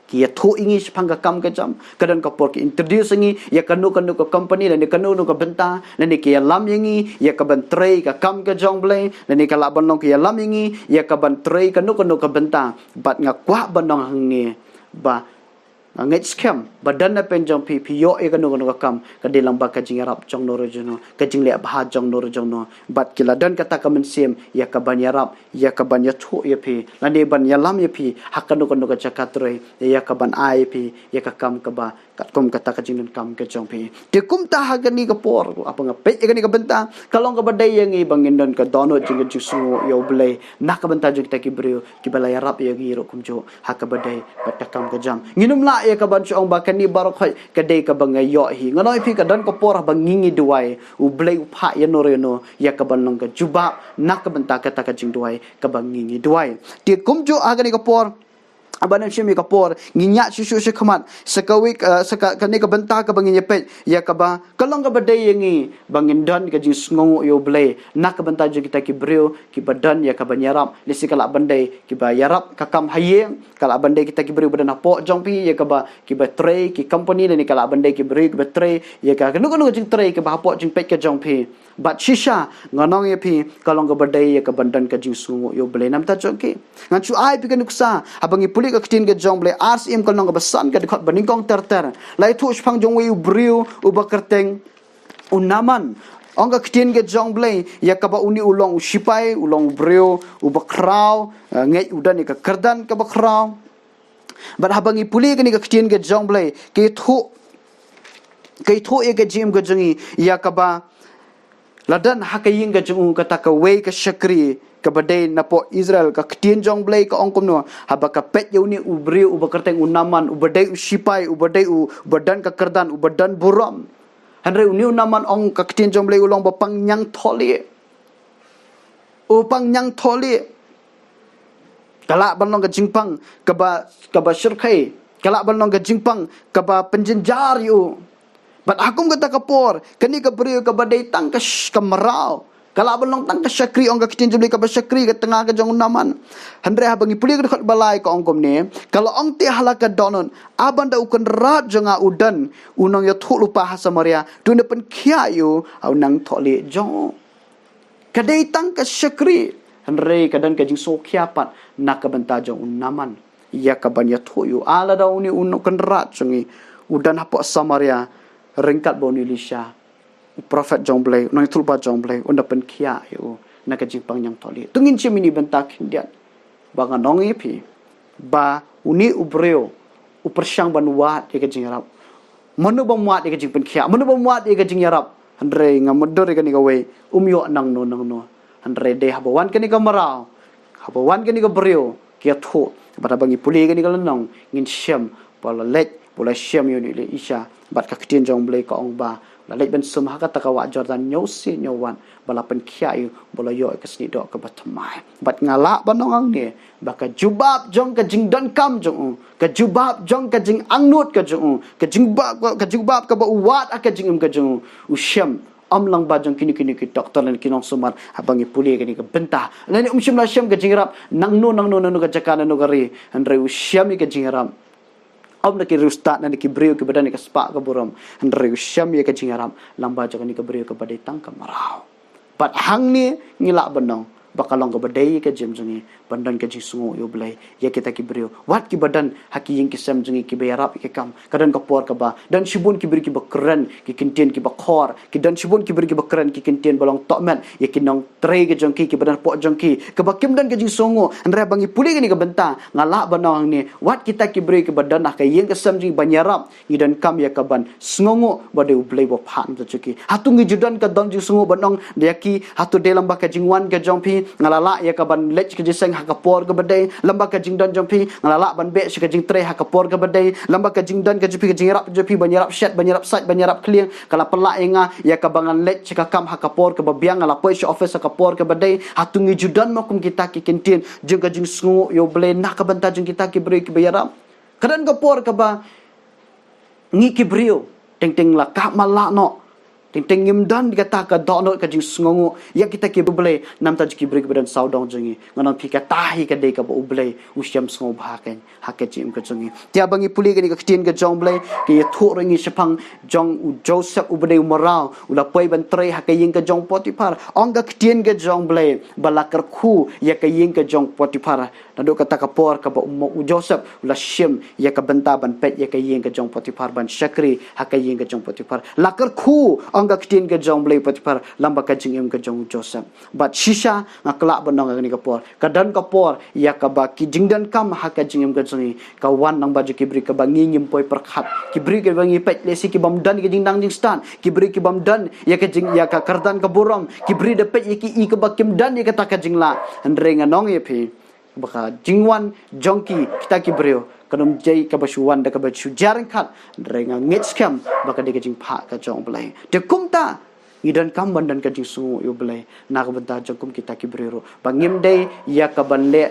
ki ïathuh ïa ngi shaphang ka kam ka jam. Ka don ka por ki introduce ïa ngi ïa kano kano ka company lane kano kano ka bynta, lane ki ïalam ïa ngi ïa kaban trei ka kam ka jong Blei, lane ka lah ban long ki ïalam ïa ngi ïa kaban trei kano kano ka bynta. Bad nga kwah ban ong hangne ba nga ngeit skhem ba don na pdeng jong phi, phi ïoh ïa kano kano ka kam, ka dei lyngba ka jingïarap jong no re jong no, ka jingleh bha jong no re jong no. Bad ki la don kata ka mynsiem ïa kaban ïarap, ïa kaban ïathuh ïa phi, lane ban ïalam ïa phi ha kano kano ka jaka trei, ïa kaban ai ïa phi ïa ka kam kaba katkum kata ka jingdonkam ka jong phi. Te kumta ha kane ka por, haba nga peit ïa kane ka bynta, ka long kaba dei ïa ngi ba ngin don ka dohnud jong ka jingsngewnguh ïa U Blei na ka bynta jong kita ki briew kiba la ïarap ïa ngi ruh kumjuh ha kaba dei bad ka kam ka jam. Ngin ym lah ïa kaban shu ong ba kane baroh khoit ka dei kaba nga ïoh hi. Nga ong ïa phi, ka don ka por haba ngi ngi duwai, U Blei u phah ïa no re no ïa kaban long ka jubab na ka bynta kata ka jingduwai kaba ngi ngi duwai. Te kumjuh ha kane ka por, haba nang shim ïa ka por, ngin ïaid shuh shuh shakhmat sa kawei, eh, sa ka, kane ka bynta kaba ngin ïa peit ïa kaba ka long kaba dei ïa ngi ba ngin don ka jingsngewnguh ïa U Blei na ka bynta jong kita ki briew kiba don ïa kaban ïarap. Lehse ka lah ban dei kiba ïarap ka kam ha ïing, ka lah ban dei kita ki briew ba don hapoh jong phi ïa kaba, kiba trei ki company, lane ka lah ban dei ki briew kiba trei ïa ka kano kano ka jingtrei kaba hapoh jingpeit ka jong phi. Bad shisha nga ong ïa phi, ka long kaba dei ïa kaban don ka jingsngewnguh ïa U Blei na ka bynta jong ki. Ngan shu ai ïa phi ka nuksa, haba ngi pule ka ktien ka jong U Blei, Ar Syiem ka lynnong kaba san, ka dkhot ba nyngkong ter ter, la ïathuh shaphang jong uwei u briew uba kyrteng u Naaman. Ong ka ktien ka jong U Blei ïa kaba une u long u shipai, u long u briew uba khraw, eh, ngeit u don ïa ka kyrdan kaba khraw. Bad haba ngi pule kane ka ktien ka jong U Blei, ka ïathuh, ka ïathuh ïa ka jingim ka jong ngi ïa kaba la don ha ka ïing ka jong u kata kawei ka shakri kaba dei napoh Israel. Ka ktien jong U Blei ka ong kumno, haba ka peit ïa une u briew uba kyrteng u Naaman, uba dei u shipai, uba dei u, uba don ka kyrdan, uba don burom. Hynrei une u Naaman, ong ka ktien jong U Blei, u long ba pang ñiangthohlieh. U pang ñiangthohlieh. Ka lah ban long ka jingpang kaba, kaba shyrkhei. Ka lah ban long ka jingpang kaba pynjynjar ïa u. Bad ha kum kata ka por, kane ka briew kaba dei tang ka sh-, ka mraw, ka lah ban long tang ka shakri, ong ka ktien jong U Blei, kaba shakri ka tnga ka jong u Naaman. Hynrei haba ngi pule ka dkhot ba lai ka ong kumne, ka la ong te ha la ka dohnud, a ban da u kynrad jong nga u don u nongïathuhlypa ha Samaria, to un da pynkhiah ïa u ha u ñiangthohlieh jong u. Ka dei tang ka shakri, hynrei ka don ka jingsngewkhia pat na ka bynta jong u Naaman ïa kaban ïathuh ïa u. A lada une u nongkynrad jong ngi u don hapoh Samaria, ryngkat bad une u Elisha, u prophet jong U Blei, u nongïathuhlypa jong U Blei, un da pynkhiah ïa u na ka jingpang ñiangthohlieh. To ngin shim ïa kine ki bynta khyndiat ba ngan ong ïa phi ba une u briew u pyrshang ban wad ïa ka jingïarap. Mano bym wad ïa ka jingpynkhiah? Mano bym wad ïa ka jingïarap? Hynrei nga mutdur ïa kane kawei, um ïoh nangno nangno. Hynrei dei haba wan kane ka mraw, haba wan kane ka briew, ki ïathuh. Bad haba ngi pule ïa kane ka lynnong, ngin shem ba la leit, ba la shem ïa u Elisha. Bad ka ktien jong u Blei ka ong ba la leit ban sum ha kata ka wah Jordan, hynñiew sien hynñiew wat, ba la pynkhiah ïa u, ba la ïoh ïa ka snieh doh kaba thymmai. Bad nga lah ban ong hangne ba ka jubab jong ka jingdonkam jong u, ka jubab jong ka jingangnud ka jong u, ka jubab, ka jubab kaba u wad ha ka jingim ka jong u, u shem. Ym lyngba jong kino kino ki doktor lane ki nongsumar, haba ngi pule ïa kane ka bynta. Lane um shym la shem ka jingïarap nangno nangno, nangno ka jaka, nangno ka ri. Hynrei u shem ïa ka jingïarap, ym na ki riewstad, na ki briew kiba don ïa ka spah ka burom. Hynrei u shem ïa ka jingïarap lyngba jong kane ka briew kaba dei tang ka mraw. Bad hangne ngi lah ban ong ba ka long kaba dei ïa ka jingim jong ngi ban don ka jingsngewnguh ïa u Blei ïa kita ki briew. Wat kiba don ha ki ïing ki sem jong ngi kiba ïarap ïa ka kam, ka don ka por kaba don shibun ki briew kiba kren ki ktien kiba khor, ki don shibun ki briew kiba kren ki ktien ba long tohmet ïa ki nongtrei ka jong ki, kiba don hapoh jong ki, kaba kim don ka jingsngewnguh. Hynrei haba ngi pule ïa kane ka bynta, nga lah ban ong hangne, wat kita ki briew kiba don ha ka ïing ka sem jong ngi ban ïarap, ngi donkam ïa ka ban sngewnguh ba dei u Blei ba phah na ka bynta jong ki. Hato ngi ju don ka don jingsngewnguh ban ong ïa ki, hato dei lyngba ka jingwan ka jong phi nga la lah ïa ka ban leit sha ka jingïaseng ha ka por kaba dei, lyngba ka jingdon jong phi nga la lah ban beh sha ka jingtrei ha ka por kaba dei, lyngba ka jingdon ka jong phi, ka jingïarap jong phi ban ïarap shet, ban ïarap sait, ban ïarap khlieh, ka la pynlah ïa nga ïa kaba ngan leit sha ka kam ha ka por kaba biang, nga la poi sha office ha ka por kaba dei. Hato ngi ju don mo kum kita ki ktien jong ka jingsngewnguh ïa u Blei na ka bynta jong kita ki briew kiba ïarap? Ka don ka por kaba ngi ki briew teng teng la kah ma lah noh, teng teng ngim don kata ka dohnud ka jingsngewnguh ïa kita ki briew, na ka bynta jong ki briew kiba don sawdong jong ngi. Ngan ong ïa phi, kata hi ka dei kaba u Blei u shem sngewbha ha ka, ha ka jingim ka jong ngi. Te haba ngi pule ïa kane ka ktien ka jong u Blei, ka ïathuh ruh ïa ngi shaphang jong u Joseph uba dei u mraw, u la poi ban trei ha ka ïing ka jong u Potiphar. Ong ka ktien ka jong u Blei ba la kyrkhu ïa ka ïing ka jong u Potiphar. Naduh kata ka por kaba u, u Joseph u la shim ïa ka bynta ban peit ïa ka ïing ka jong u Potiphar, ban shakri ha ka ïing ka jong u Potiphar. La kyrkhu, ong ka ktien ka jong u Blei, u Potiphar lyngba ka jingim ka jong u Joseph. Bad shisha nga kwah ban ong ha kane ka por, ka don ka por ïa kaba ki jingdonkam ha ka jingim ka jong ngi ka wan lyngba jong ki briew kiba ngi ngim poi pyrkhat, ki briew kiba ngi peit lehse ki bym don ka jingnang jingstad, ki briew ki bym don ïa ka jing, ïa ka kyrdan ka burom, ki briew da peit ïa ki i kaba kim don ïa kata ka jinglah. Hynrei ngan ong ïa phi ba ka jingwan jong ki, kita ki briew, kan ym jia kaba shu wan da kaba shu jia ryngkat. Hynrei nga ngeit skhem ba ka dei ka jingphah ka jong u Blei. Te kumta ngi donkam ban don ka jingsngewnguh ïa u Blei na ka bynta jong kum kita ki briew ruh, ba ngim dei ïa ka ban leh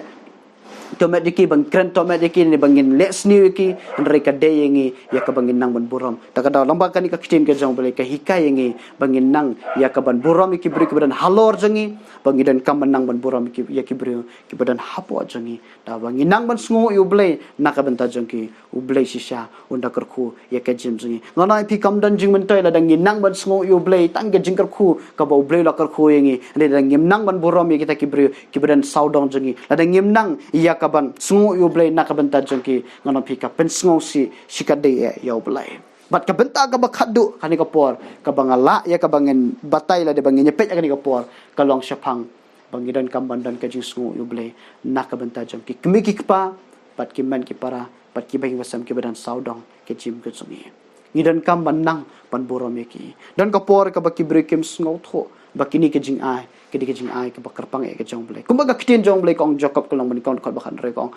tohmet ïa ki, ban kren tohmet ïa ki, ne ba ngin leh sniew ïa ki. Hynrei ka dei ïa ngi ïa kaba ngin nang ban burom. Ta ka daw lyngba kane ka ktien ka jong u Blei ka hikai ïa ngi ba ngin nang ïa ka ban burom ïa ki briew kiba don halor jong ngi, ba ngi donkam ban nang ban burom ïa ki, ïa ki briew kiba don hapoh jong ngi. Da ba ngi nang ban sngewnguh ïa u Blei na ka bynta jong ki, u Blei shisha un da kyrkhu ïa ka jingim jong ngi. Ngan ong ïa phi, kam don jingmyntoi lada ngi nang ban sngewnguh ïa u Blei tang ka jingkyrkhu kaba u Blei u la kyrkhu ïa ngi. Hynrei lada ngim nang ban burom ïa kita ki briew kiba don sawdong jong ngi, lada ngim nang ïa ka ban sngewnguh ïa u Blei na ka bynta jong ki, ngan ong ïa phi, ka pynsngewsih shikatdei ïa u Blei. Bad ka bynta kaba khatduh kane ka por kaba nga lah ïa kaba ngin batai lada ba ngin ïapeit ïa kane ka por, ka long shaphang ba ngi donkam ban don ka jingsngewnguh ïa u Blei na ka bynta jong ki kmie ki kpa bad ki mei ki para bad ki bahaïing bahasem kiba don sawdong ka jingim ka jong ngi. Ngi donkam ban nang ban burom ïa ki. Don ka por kaba ki briew kim sngewthuh ba kine ki jingai, kine ki jingai kaba kyrpang ïa ka jong u Blei. Kumba ka ktien jong u Blei ka ong, Jakob ka lynnong ba nyngkong, dkhot ba khathynriew ka ong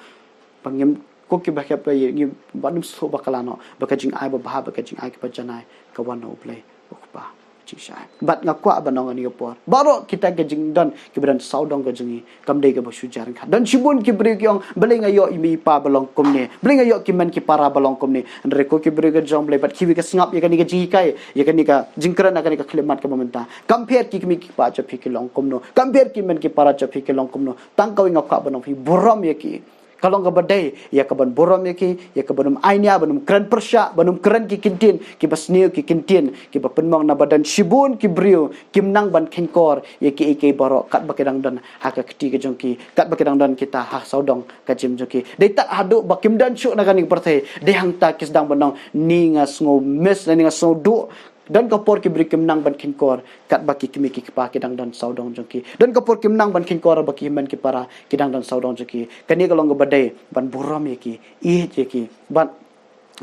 ba ngim, ko kiba hep ïa ngi, ba ngim sngewthuh ba ka la noh, ba ka jingai babha, ba ka jingai kaba janai ka wan na u Blei u Kpa jingshai. Bad nga kwah ban ong ha kane ka por, baroh kita ki jingdon kiba don sawdong ka jong ngi, kam dei kaba shu jia ryngkat. Don shibun ki briew ki ong, balei nga ïoh i mei i pa ba long kumne, balei nga ïoh ki mei ki para ba long kumne. Hynrei ko ki briew ka jong u Blei, bad kiwei ka sngap ïa kane ka jinghikai, ïa kane ka jingkren ha kane ka khyllipmat kaba mynta, kam pher ki kmie ki kpa jong phi ki long kumno, kam pher ki mei ki para jong phi ki long kumno. Tang kawei nga kwah ban ong ïa phi, burom ïa ki. Ka long kaba dei ïa ka ban burom ïa ki, ïa ka ban ym ainia, ban ym kren pyrshah, ban ym kren ki ktien kiba sniew, ki ktien kiba pynmong, naba don shibun ki briew kim nang ban kheiñkor ïa kiei kiei baroh katba ki dang don ha ka kti ka jong ki, katba ki dang don kita ha sawdong ka jingim jong ki. Dei tad haduh ba kim don shuh na kane ka pyrthei, dei hangta ki sdang ban ong, ni nga sngew miss, ni nga sngew duh. Don ka por ki briew kim nang ban kheiñkor katba ki kmie ki kpa ki dang don sawdong jong ki. Don ka por kim nang ban kheiñkor ba ki hynmen ki para ki dang don sawdong jong ki. Kane ka long kaba dei ban burom ïa ki, ïeit ïa ki. Bad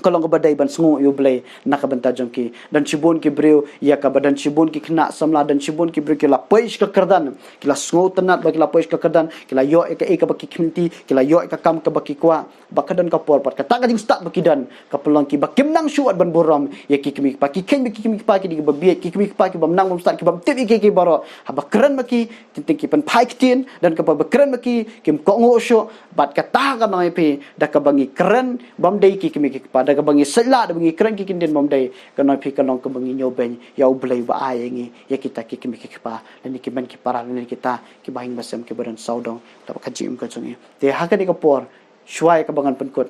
ka long kaba dei ban sngew ïa U Blei na ka bynta jong ki. Don shibun ki briew, ïa kaba don shibun ki khynnah samla, don shibun ki briew ki la poi sha ka kyrdan, ki la sngewtynnad ba ki la poi sha ka kyrdan, ki la ïoh ïa kaei kaba ki kynti, ki la ïoh ïa ka kam kaba ki kwah. Ba ka don ka por pat kata ka jingstad ba ki don, ka pynlong ki ba kim nang shuh ban burom ïa ki kmie ki kpa. Ki kheiñ ba ki kmie ki kpa ki dei kiba bieit, ki kmie ki kpa ki bym nang bym stad, ki bym tip ïa kiei kiei baroh. Haba kren ma ki, teng teng ki pynphai ktien, don kaba ba kren ma ki, kim kohnguh shuh. Bad kata ka nang ïa phi, da kaba ngi kren bym dei ki kmie ki kpa, da kaba ngi sait lah, da ba ngi kren ki ktien bym dei, ka nang ïa phi ka long kaba ngi ñiewbeiñ ïa U Blei ba ai ïa ngi ïa kita ki kmie ki kpa, lane ki mei ki para, lane kita ki bahing bahasem kiba don sawdong. Kaba ka jingim ka jong ngi. Te ha kane ka por, shuwa ïa kaba ngan pynkut,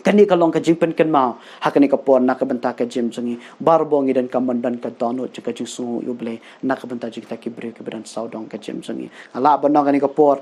kane ka long ka jingpynkynmaw ha kane ka por na ka bynta ka jingim jong ngi. Baroh ngi donkam ban don ka dohnud jong ka jingsngew ïa U Blei na ka bynta jong kita ki briew kiba don sawdong ka jingim jong ngi. Nga lah ban ong kane ka por,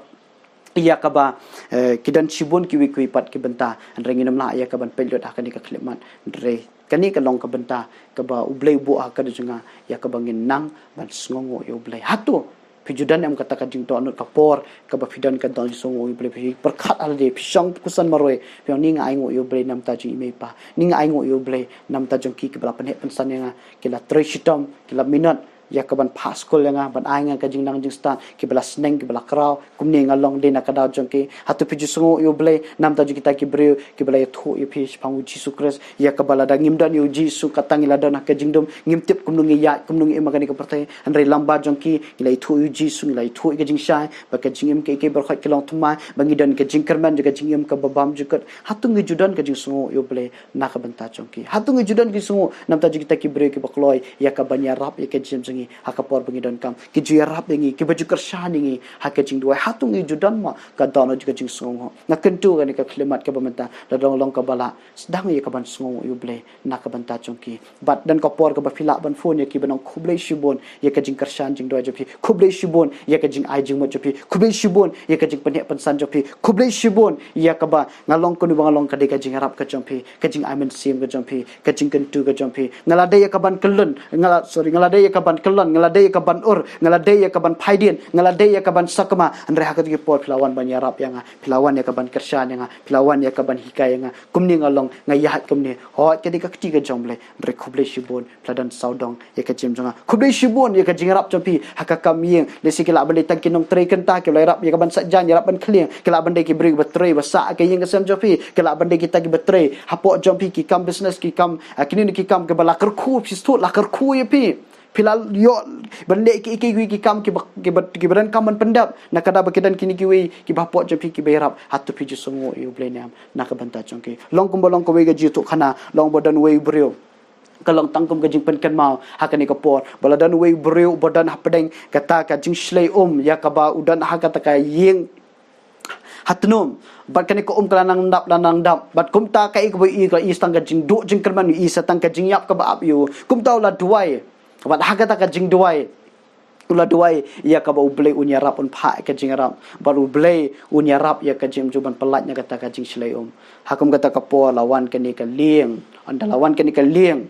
ïa kaba, eh, ki don shibun kiwei kiwei pat ki bynta, hynrei ngin ym lah ïa ka ban peit lut ha kane ka khyllipmat. Hynrei kane ka long ka bynta kaba U Blei u buh ha ka jong nga, ïa kaba ngin nang ban sngewnguh ïa U Blei. Hato phi ju don em kata ka jingdohnud, ka por kaba phi don ka dohnud sngewnguh ïa U Blei? Phi pyrkhat ha lade, phi shong, phi khuslai marwei, phi ong, ni nga ainguh ïa U Blei na ka bynta jong i mei i pa, ni nga ainguh ïa U Blei na ka bynta jong ki kiba la pynheh pynsan ïa nga, ki la trei shitom, ki la minot ïa ka ban phah skul ïa nga, ban ai nga ka jingnang jingstad, kiba la sneng, kiba la kraw, kumne nga long dei na ka daw jong ki. Hato phi ju sngewnguh ïa U Blei na ka bynta jong kita ki briew kiba la ïathuh ïa phi shaphang U Jisu Khrist, ïa kaba lada ngim don ïa U Jisu, kata ngi la don ha ka jingdum, ngim tip kumno ngi ïaid, kumno ngi im ha kane ka pyrthei. Hynrei lyngba jong ki ngi la ïathuh ïa U Jisu, ngi la ïathuh ïa ka jingshai, ba ka jingim kiei kiei baroh ki long thymmai, ba ngi don ka jingkyrmen jong ka jingim kaba bymjukut. Hato ngi ju don ka jingsngewnguh ïa U Blei na ka bynta jong ki? Hato ngi ju don ka jingsngewnguh na ka bynta jong kita ki briew kiba kloi ïa ka ban ïarap ïa ka jingim jong ngi ha ka por ba ngi donkam, ki ju ïarap ïa ngi, kiba ju kyrshan ïa ngi ha ka jingduwai? Hato ngi ju don mo ka dohnud jong ka jingsngewnguh? Nga kyntu kane ka khyllipmat kaba mynta, lada long kaba lah, sdang ïa ka ban sngewnguh ïa U Blei na ka bynta jong ki. Bad don ka por kaba phi lah ban phone ïa ki ban ong khublei shibun ïa ka jingkyrshan jingduwai jong phi, khublei shibun ïa ka jingai jingmut jong phi, khublei shibun ïa ka jingpynheh pynsan jong phi, khublei shibun ïa kaba nga long kumne ba nga long, ka dei ka jingïarap ka jong phi, ka jingai mynsiem ka jong phi, ka jingkyntu ka jong phi. Nga la dei ïa ka ban kyllon, nga la, sorry, nga la dei ïa ka ban kyllon, nga la dei ïa ka ban ur, nga la dei ïa ka ban phaidien, nga la dei ïa ka ban sakma. Hynrei ha kata ka por phi la wan ban ïarap ïa nga, phi la wan ïa ka ban kyrshan ïa nga, phi la wan ïa ka ban hikai ïa nga. Kumne nga long, nga ïaid kumne. Hooid, ka dei ka kti ka jong U Blei. Hynrei khublei shibun phi la don sawdong ïa ka jingim jong nga. Khublei shibun ïa ka jingïarap jong phi ha ka kam ïing. Lehse ki lah ban dei tang ki nongtrei kynta kiba la ïarap ïa ka ban sait jaiñ, ïarap ban khlieng. Ki lah ban dei ki briew ba trei ba sah ka ïing ka sem jong phi. Ki lah ban dei kita kiba trei hapoh jong phi, ki kam business, ki kam, ah, kine ki kam kiba la kyrkhu, phi sdang la kyrkhu ïa phi. Phi la ïoh ban leh ki, ki, ki, ki kam kiba, kiba, kiba donkam ban pyndep. Na ka daw ba ki don kine kiwei kiba hapoh jong phi kiba ïarap. Hato phi ju sngewnguh ïa U Blei ne em na ka bynta jong ki? Long kumba long kawei ka jingïathuhkhana, long ba don uwei u briew. Ka long tang kum ka jingpynkynmaw ha kane ka por, ba la don uwei u briew ba don hapdeng kata ka jingshlei um ïa kaba u don ha kata ka ïing ha tnum. Bad kane ka um ka la nang dap, la nang dap. Bad kumta kaei kaba i, ka i sa tang ka jingduh jingkyrmen, i sa tang ka jingïap kaba ap ïa u. Kumta u la duwai. Bad ha kata ka jingduwai, u la duwai ïa kaba U Blei un ïarap, un phah ïa ka jingïarap. Bad U Blei un ïarap ïa ka jingim jong u ban pyllait na kata ka jingshlei um. Ha kum kata ka por la wan kane ka lieng. Ynda la wan kane ka lieng,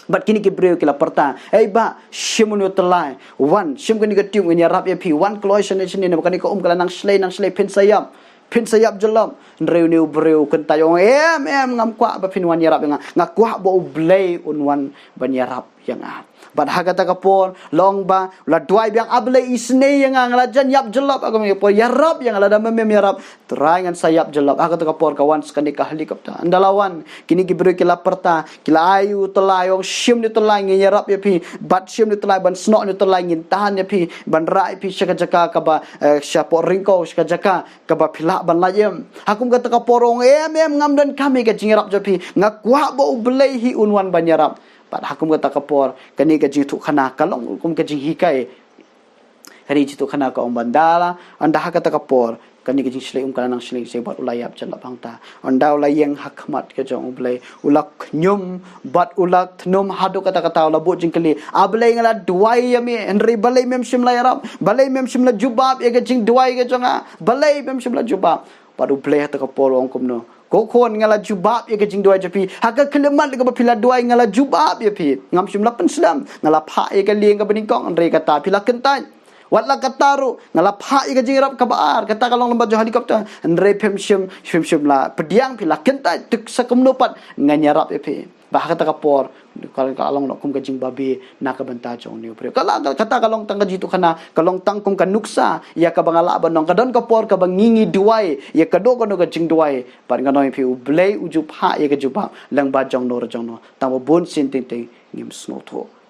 bad kine ki briew ki la pyrta, "Ei bah, shim une u tyllai. Wan, shim kane ka tube, ngin ïarap ïa phi. Wan kloi shane shane, namar kane ka um ka la nang shlei, nang shlei, phin sa ïap. Phin sa ïap jyllop." Hynrei une u briew u kyntait, u ong, "Em, em, ngam kwah ba phin wan ïarap ïa nga. Nga kwah ba U Blei un wan ban ïarap ïa nga." Bad ha kata ka por, long ba la duwai biang, "A Blei, isynei ïa nga, nga la jan ïap jyllop." Ha kata ka por, "Ïarap ïa nga, lada mem ïarap, Trai, ngan sa ïap jyllop." Ha kata ka por ka wan sa kane ka helicopter. Ynda la wan, kine ki briew ki la pyrta, ki la ai u tyllai, ong, "Shim une u tyllai, ngin ïarap ïa phi. Bad shim une u tyllai, ban snoh une u tyllai, ngin tan ïa phi, ban rah ïa phi sha ka jaka kaba, eh, shapoh ryngkew, sha ka jaka kaba phi lah ban lait im." Ha kum kata ka por u ong, "Em, em, ngam donkam ïa ka jingïarap jong phi. Nga kwah ba U Blei hi un wan ban ïarap." Bad ha kum kata ka por, kane ka jingïathuhkhana ka long kum ka jinghikai. Kane ka jingïathuhkhana ka ong ba ynda la, ynda ha kata ka por, kane ka jingshlei um ka la nang shlei shlei bad u la ïap jyllop hangta. Ynda u la ïeng ha khmat ka jong U Blei, u la khñium bad u la tnum haduh katta katta, u la buh jingkylli, "A Blei, nga la duwai ïa me, hynrei balei mem shym la ïarap? Balei mem shym la jubab ïa ka jingduwai ka jong nga? Balei mem shym la jubab?" Bad U Blei ha kata ka por u ong kumno, "Ko khun, nga la jubab ïa ka jingduwai jong phi. Ha ka khyllipmat kaba phi la duwai, nga la jubab ïa phi. Ngam shym la pynslem, nga la phah ïa ka lieng kaba nyngkong, hynrei kata phi la kyntait. Wat la kata ruh nga la phah ïa ka jingïarap kaba ar, kata ka long lem bad jong helicopter, hynrei phim shym, phim shym la pdiang, phi la kyntait, te sa kumno pat ngan ïarap ïa phi. Bad ha kata ka por ka, ka long noh kum ka jingbabe na ka bynta jong une u briew. Ka la, kata ka long tang ka jingïathuhkhana, ka long tang kum ka nuksa ïa kaba nga lah ban ong, ka don ka por kaba ngi, ngi duwai ïa kano kano ka jingduwai, bad ngan ong ïa phi, U Blei u ju phah ïa ka jubab lyngba jongno re jongno, tang ba bun sien teng teng ngim sngewthuh.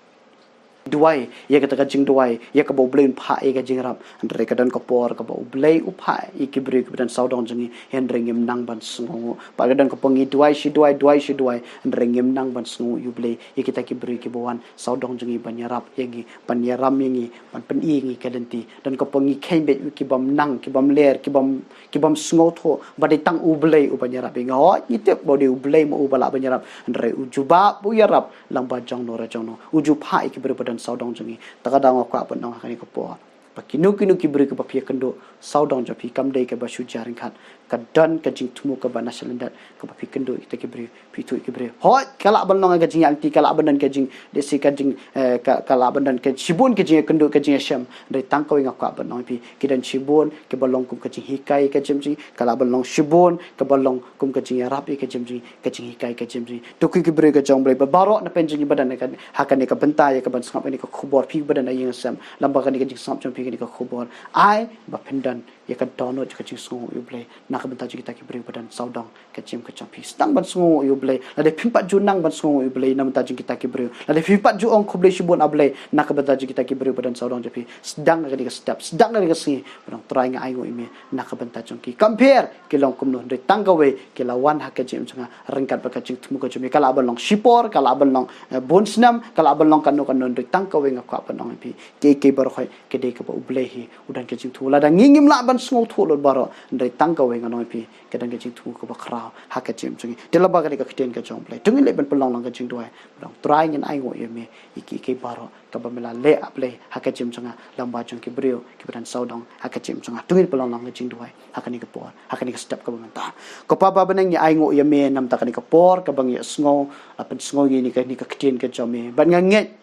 Duwai ïa kata ka jingduwai ïa kaba U Blei un phah ïa ka jingïarap, hynrei ka don ka por kaba U Blei u phah ïa ki briew kiba don sawdong jong ngi, hynrei ngim nang ban sngewnguh. Bad ka don ka por ngi duwai shi duwai, duwai shi duwai, hynrei ngim nang ban sngewnguh ïa U Blei ïa kita ki briew kiba wan sawdong jong ngi ban ïarap ïa ngi, ban ïalam ïa ngi, ban pyni ïa ngi ka lynti. Don ka por ngi kheiñ beit ki bym nang, ki bym ler, ki bym, ki bym sngewthuh ba dei tang U Blei uban ïarap ïa ngi. Hooid, ngi tip ba dei U Blei mo uba lah ban ïarap, hynrei u jubab, u ïarap lyngba jongno re jongno, u ju phah ïa ki briew ba don sawdong jong ngi. Ta ka daw nga kwah ban ong ha kane ka por ba kino kino ki briew kiba phi ïakynduh sawdong jong phi, kam dei kaba shu jia ryngkat, ka don ka jingthmu kaba na shalyndet kaba phi kynduh ïa kita ki briew, phi ïathuh ïa ki briew. Hooid, ka lah ban long ka jingïaid lynti, ka lah ban don ka jing, dei shi ka jing, eh, ka, ka lah ban don ka shibun ka jingïakynduh, ka jingïashem. Hynrei tang kawei nga kwah ban ong ïa phi, ki don shibun kiba long kum ka jinghikai ka jingim jong ngi, ka lah ban long shibun kaba long kum ka jingïarap ïa ka jingim jong ngi, ka jinghikai ka jingim jong ngi. To ki, ki briew ka jong U Blei ba baroh na pdeng jong ngi ba don ha kane ka bynta ïa kaban sngap ïa kane ka khubor, phi ba don ha ïing ha sem, lem bad kane ka jingsngap jong phi ïa kane ka khubor, ai ba phin don ïa ka dohnud ïa ka jingsngewnguh ïa U Blei na ka bynta jong kita ki briew ba don sawdong ka jingim ka jong phi. Sdang ban sngewnguh ïa U Blei. Lada phim pat ju nang ban sngewnguh ïa U Blei na ka bynta jong kita ki briew, lada phim pat ju ong khublei shibun A Blei na ka bynta jong kita ki briew ba don sawdong jong phi, sdang kane ka step, sdang kane ka sngi, ban ong, Trai, nga ainguh ïa me na ka bynta jong ki. Kam pher ki long kumno, hynrei tang kawei, ki la wan ha ka jingim jong nga ryngkat bad ka jingthmu ka jong me. Ka lah ban long shipor, ka lah ban long, eh, bun snem, ka lah ban long kano kano, hynrei tang kawei nga kwah ban ong ïa phi, kiei kiei baroh ka dei kaba U Blei hi u don ka jingthmu. Lada ngi ngim lah ban sngewthuh lut baroh, hynrei tang kawei ngan ong ïa phi, ka don ka jingthmu kaba khraw ha ka jingim jong ngi. Te lem bad kane ka ktien ka jong U Blei, to ngin leit ban pynlong lang ka jingduwai. Ban ong, Trai, ngin ainguh ïa me ïa kiei kiei baroh kaba me la leh, A Blei, ha ka jingim jong nga, lem bad jong ki briew kiba don sawdong ha ka jingim jong nga. To ngin pynlong lang ka jingduwai ha kane ka por, ha kane ka step kaba mynta. Ko Pa ba ha bneng, ngi ainguh ïa me na ka bynta kane ka por kaba ngi ïohsngew, la pynsngew ïa ngi kane ka ktien ka jong me. Bad nga ngeit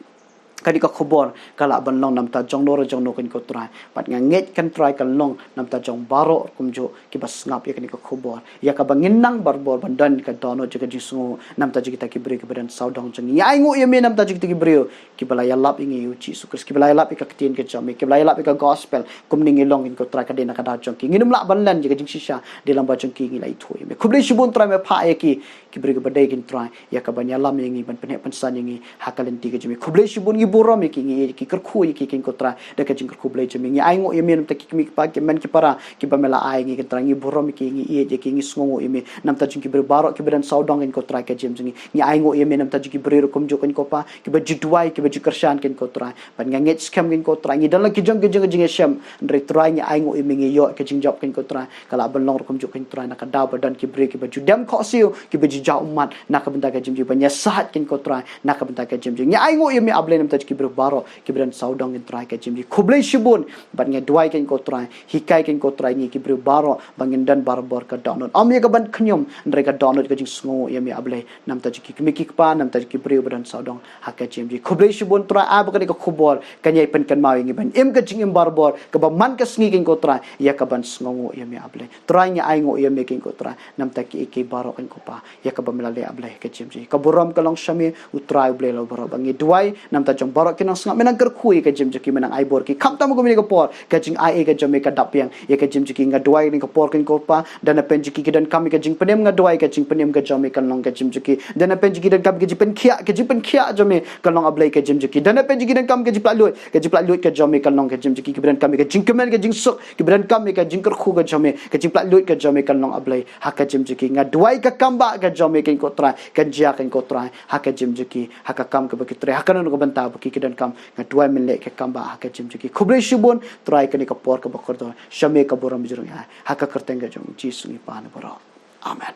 kane ka khubor ka lah ban long na ka bynta jongno re jongno, kane ko Trai. Bad nga ngeit, kane Trai, kan long na ka bynta jong baroh kumjuh kiba sngap ïa kane ka khubor, ïa kaba ngin nang barabor ban don ka dohnud jong ka jingsngewnguh na ka bynta jong kita ki briew kiba don sawdong jong ngi. Ngi ainguh ïa me na ka bynta jong kita ki briew kiba la ïalap ïa ngi ïa U Jisu Khrist, kiba la ïalap ïa ka ktien ka jong me, kiba la ïalap ïa ka gospel. Kumne ngi long, kane ko Trai, ka dei na ka daw jong ki. Ngin ym lah ban len ïa ka jingshisha, dei lem bad jong ki ngi la ithuh ïa me. Khublei shibun, Trai, me phah ïa ki, ki briew kiba dei, kane Trai, ïa kaban ïalam ïa ngi, ban pynheh pynsan ïa ngi ha ka lynti ka jong me. Khublei shibun, ngi burom ïa ki, ngi ïeit ïa ki, kyrkhu ïa ki, kane ko Trai, da ka jingkyrkhu Blei jong me. Ngi ainguh ïa me na ka bynta ki kmie ki kpa, ki hynmen ki para kiba me la ai ïa ngi, kane Trai, ngi burom ïa ki, ngi ïeit ïa ki, ngi sngewnguh ïa me na ka bynta jong ki briew baroh kiba don sawdong, kane ko Trai, ka jingim jong ngi. Ngi ainguh ïa me na ka bynta jong ki briew ruh kumjuh, kane ko Pa, kiba ju duwai, kiba ju kyrshan, kane ko Trai. Bad nga ngeit skhem, kane ko Trai, ngi don la ki jong ki jong ki jingïashem, hynrei Trai, ngi ainguh ïa me, ngi ïoh ka jingjop, kane ko Trai, ka lah ban long ruh kumjuh, kane Trai, na ka daw ba don ki briew kiba ju dem khohsiew, kiba ju jaw ummat na ka bynta ka jingim jong ngi, ban ïasaid, kane ko Trai, na ka bynta ka jingim jong ngi. Ngi ainguh ïa me, A Blei, na ka bynta jong ki briew baroh kiba don sawdong, kane Trai, ka jingim jong ngi. Khublei shibun, bad nga duwai, kane ko Trai, hikai, kane ko Trai, ngi ki briew baroh ba ngin don barabor ka dohnud, ym ïa kaban khñium, hynrei ka dohnud ka jingsngewnguh ïa me, A Blei, na ka bynta jong ki kmie ki kpa, na ka bynta jong ki briew ba don sawdong ha ka jingim jong ngi. Khublei shibun, Trai, ai ba kane ka khubor kan ïai pynkynmaw ïa ngi ban im ka jingim barabor kaba man ka sngi, kane ko Trai, ïa kaban sngewnguh ïa me, A Blei. Trai, ngi ainguh ïa me, kane ko Trai, na ka bynta kiei kiei baroh, kane ko Pa, ïa kaba me la leh, A Blei, ha ka jingim jong ngi. Ka burom ka long sha me, U Trai U Blei la baroh. Bad ngi duwai na ka bynta jong baroh ki nongsngap, me nang kyrkhu ïa ka jingim jong ki, me nang ai bor ïa ki, khamtam ha kane ka por ka jingaiei ka jong me ka dap biang ïa ka jingim jong ki. Nga duwai ha kane ka por, kane ko Pa, da na pdeng jong ki ki donkam ïa ka jingpynim, nga duwai ka jingpynim ka jong me kan long ka jingim jong ki. Da na pdeng jong ki donkam ïa ka jingpynkhiah, ka jingpynkhiah jong me kan long, A Blei, ka jingim jong ki. Da na pdeng jong ki donkam ïa ka jingpynlut, ka jingpynlut ka jong me kan long ka jingim jong ki. Kiba donkam ïa ka jingkmen, ka jingsuk, kiba donkam ïa ka jingkyrkhu ka jong me, ka jingpynlut ka jong me kan long, A Blei, ha ka jingim jong ki. Nga duwai ka kam ba ka jong me, kane ko Trai, kan jia, kane ko Trai, ha ka jingim jong ki, ha ka kam kaba ki trei, ha kano kano ka bynta ba ki ki donkam, nga duwai men leh ka kam ba ha ka jingim jong ki. Khublei shibun, Trai, kane ka por kaba kordor, sha me ka burom jong ngi, ha ka kyrteng ka jong U Jisu ngi pan baroh. Amen.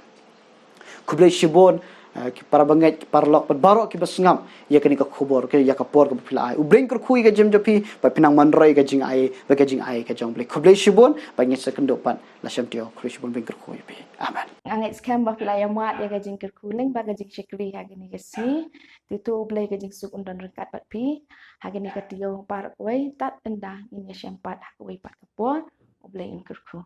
Khublei shibun, ki para bangeit, ki paralok bad baroh kiba sngap ïa kane ka khubor, ïa ka por kaba phi la ai. U Blei un kyrkhu ïa ka jingim jong phi bad phin nang wanrah ïa ka jingai bad ka jingai ka jong U Blei. Khublei shibun bad ngin sa ïakynduh pat la shem taïew. Khublei shibun, U Blei un kyrkhu ïa phi. Amen. Nga ngeit skhem ba phi la ïa mad ïa ka jingkyrkhu lem bad ka jingshakri ha kane ka sngi. Te to U Blei ka jingsuk un don ryngkat bad phi ha kane ka taïew baroh kawei. Tad ynda ngin ïashem pat ha kawei pat ka por, U Blei un kyrkhu.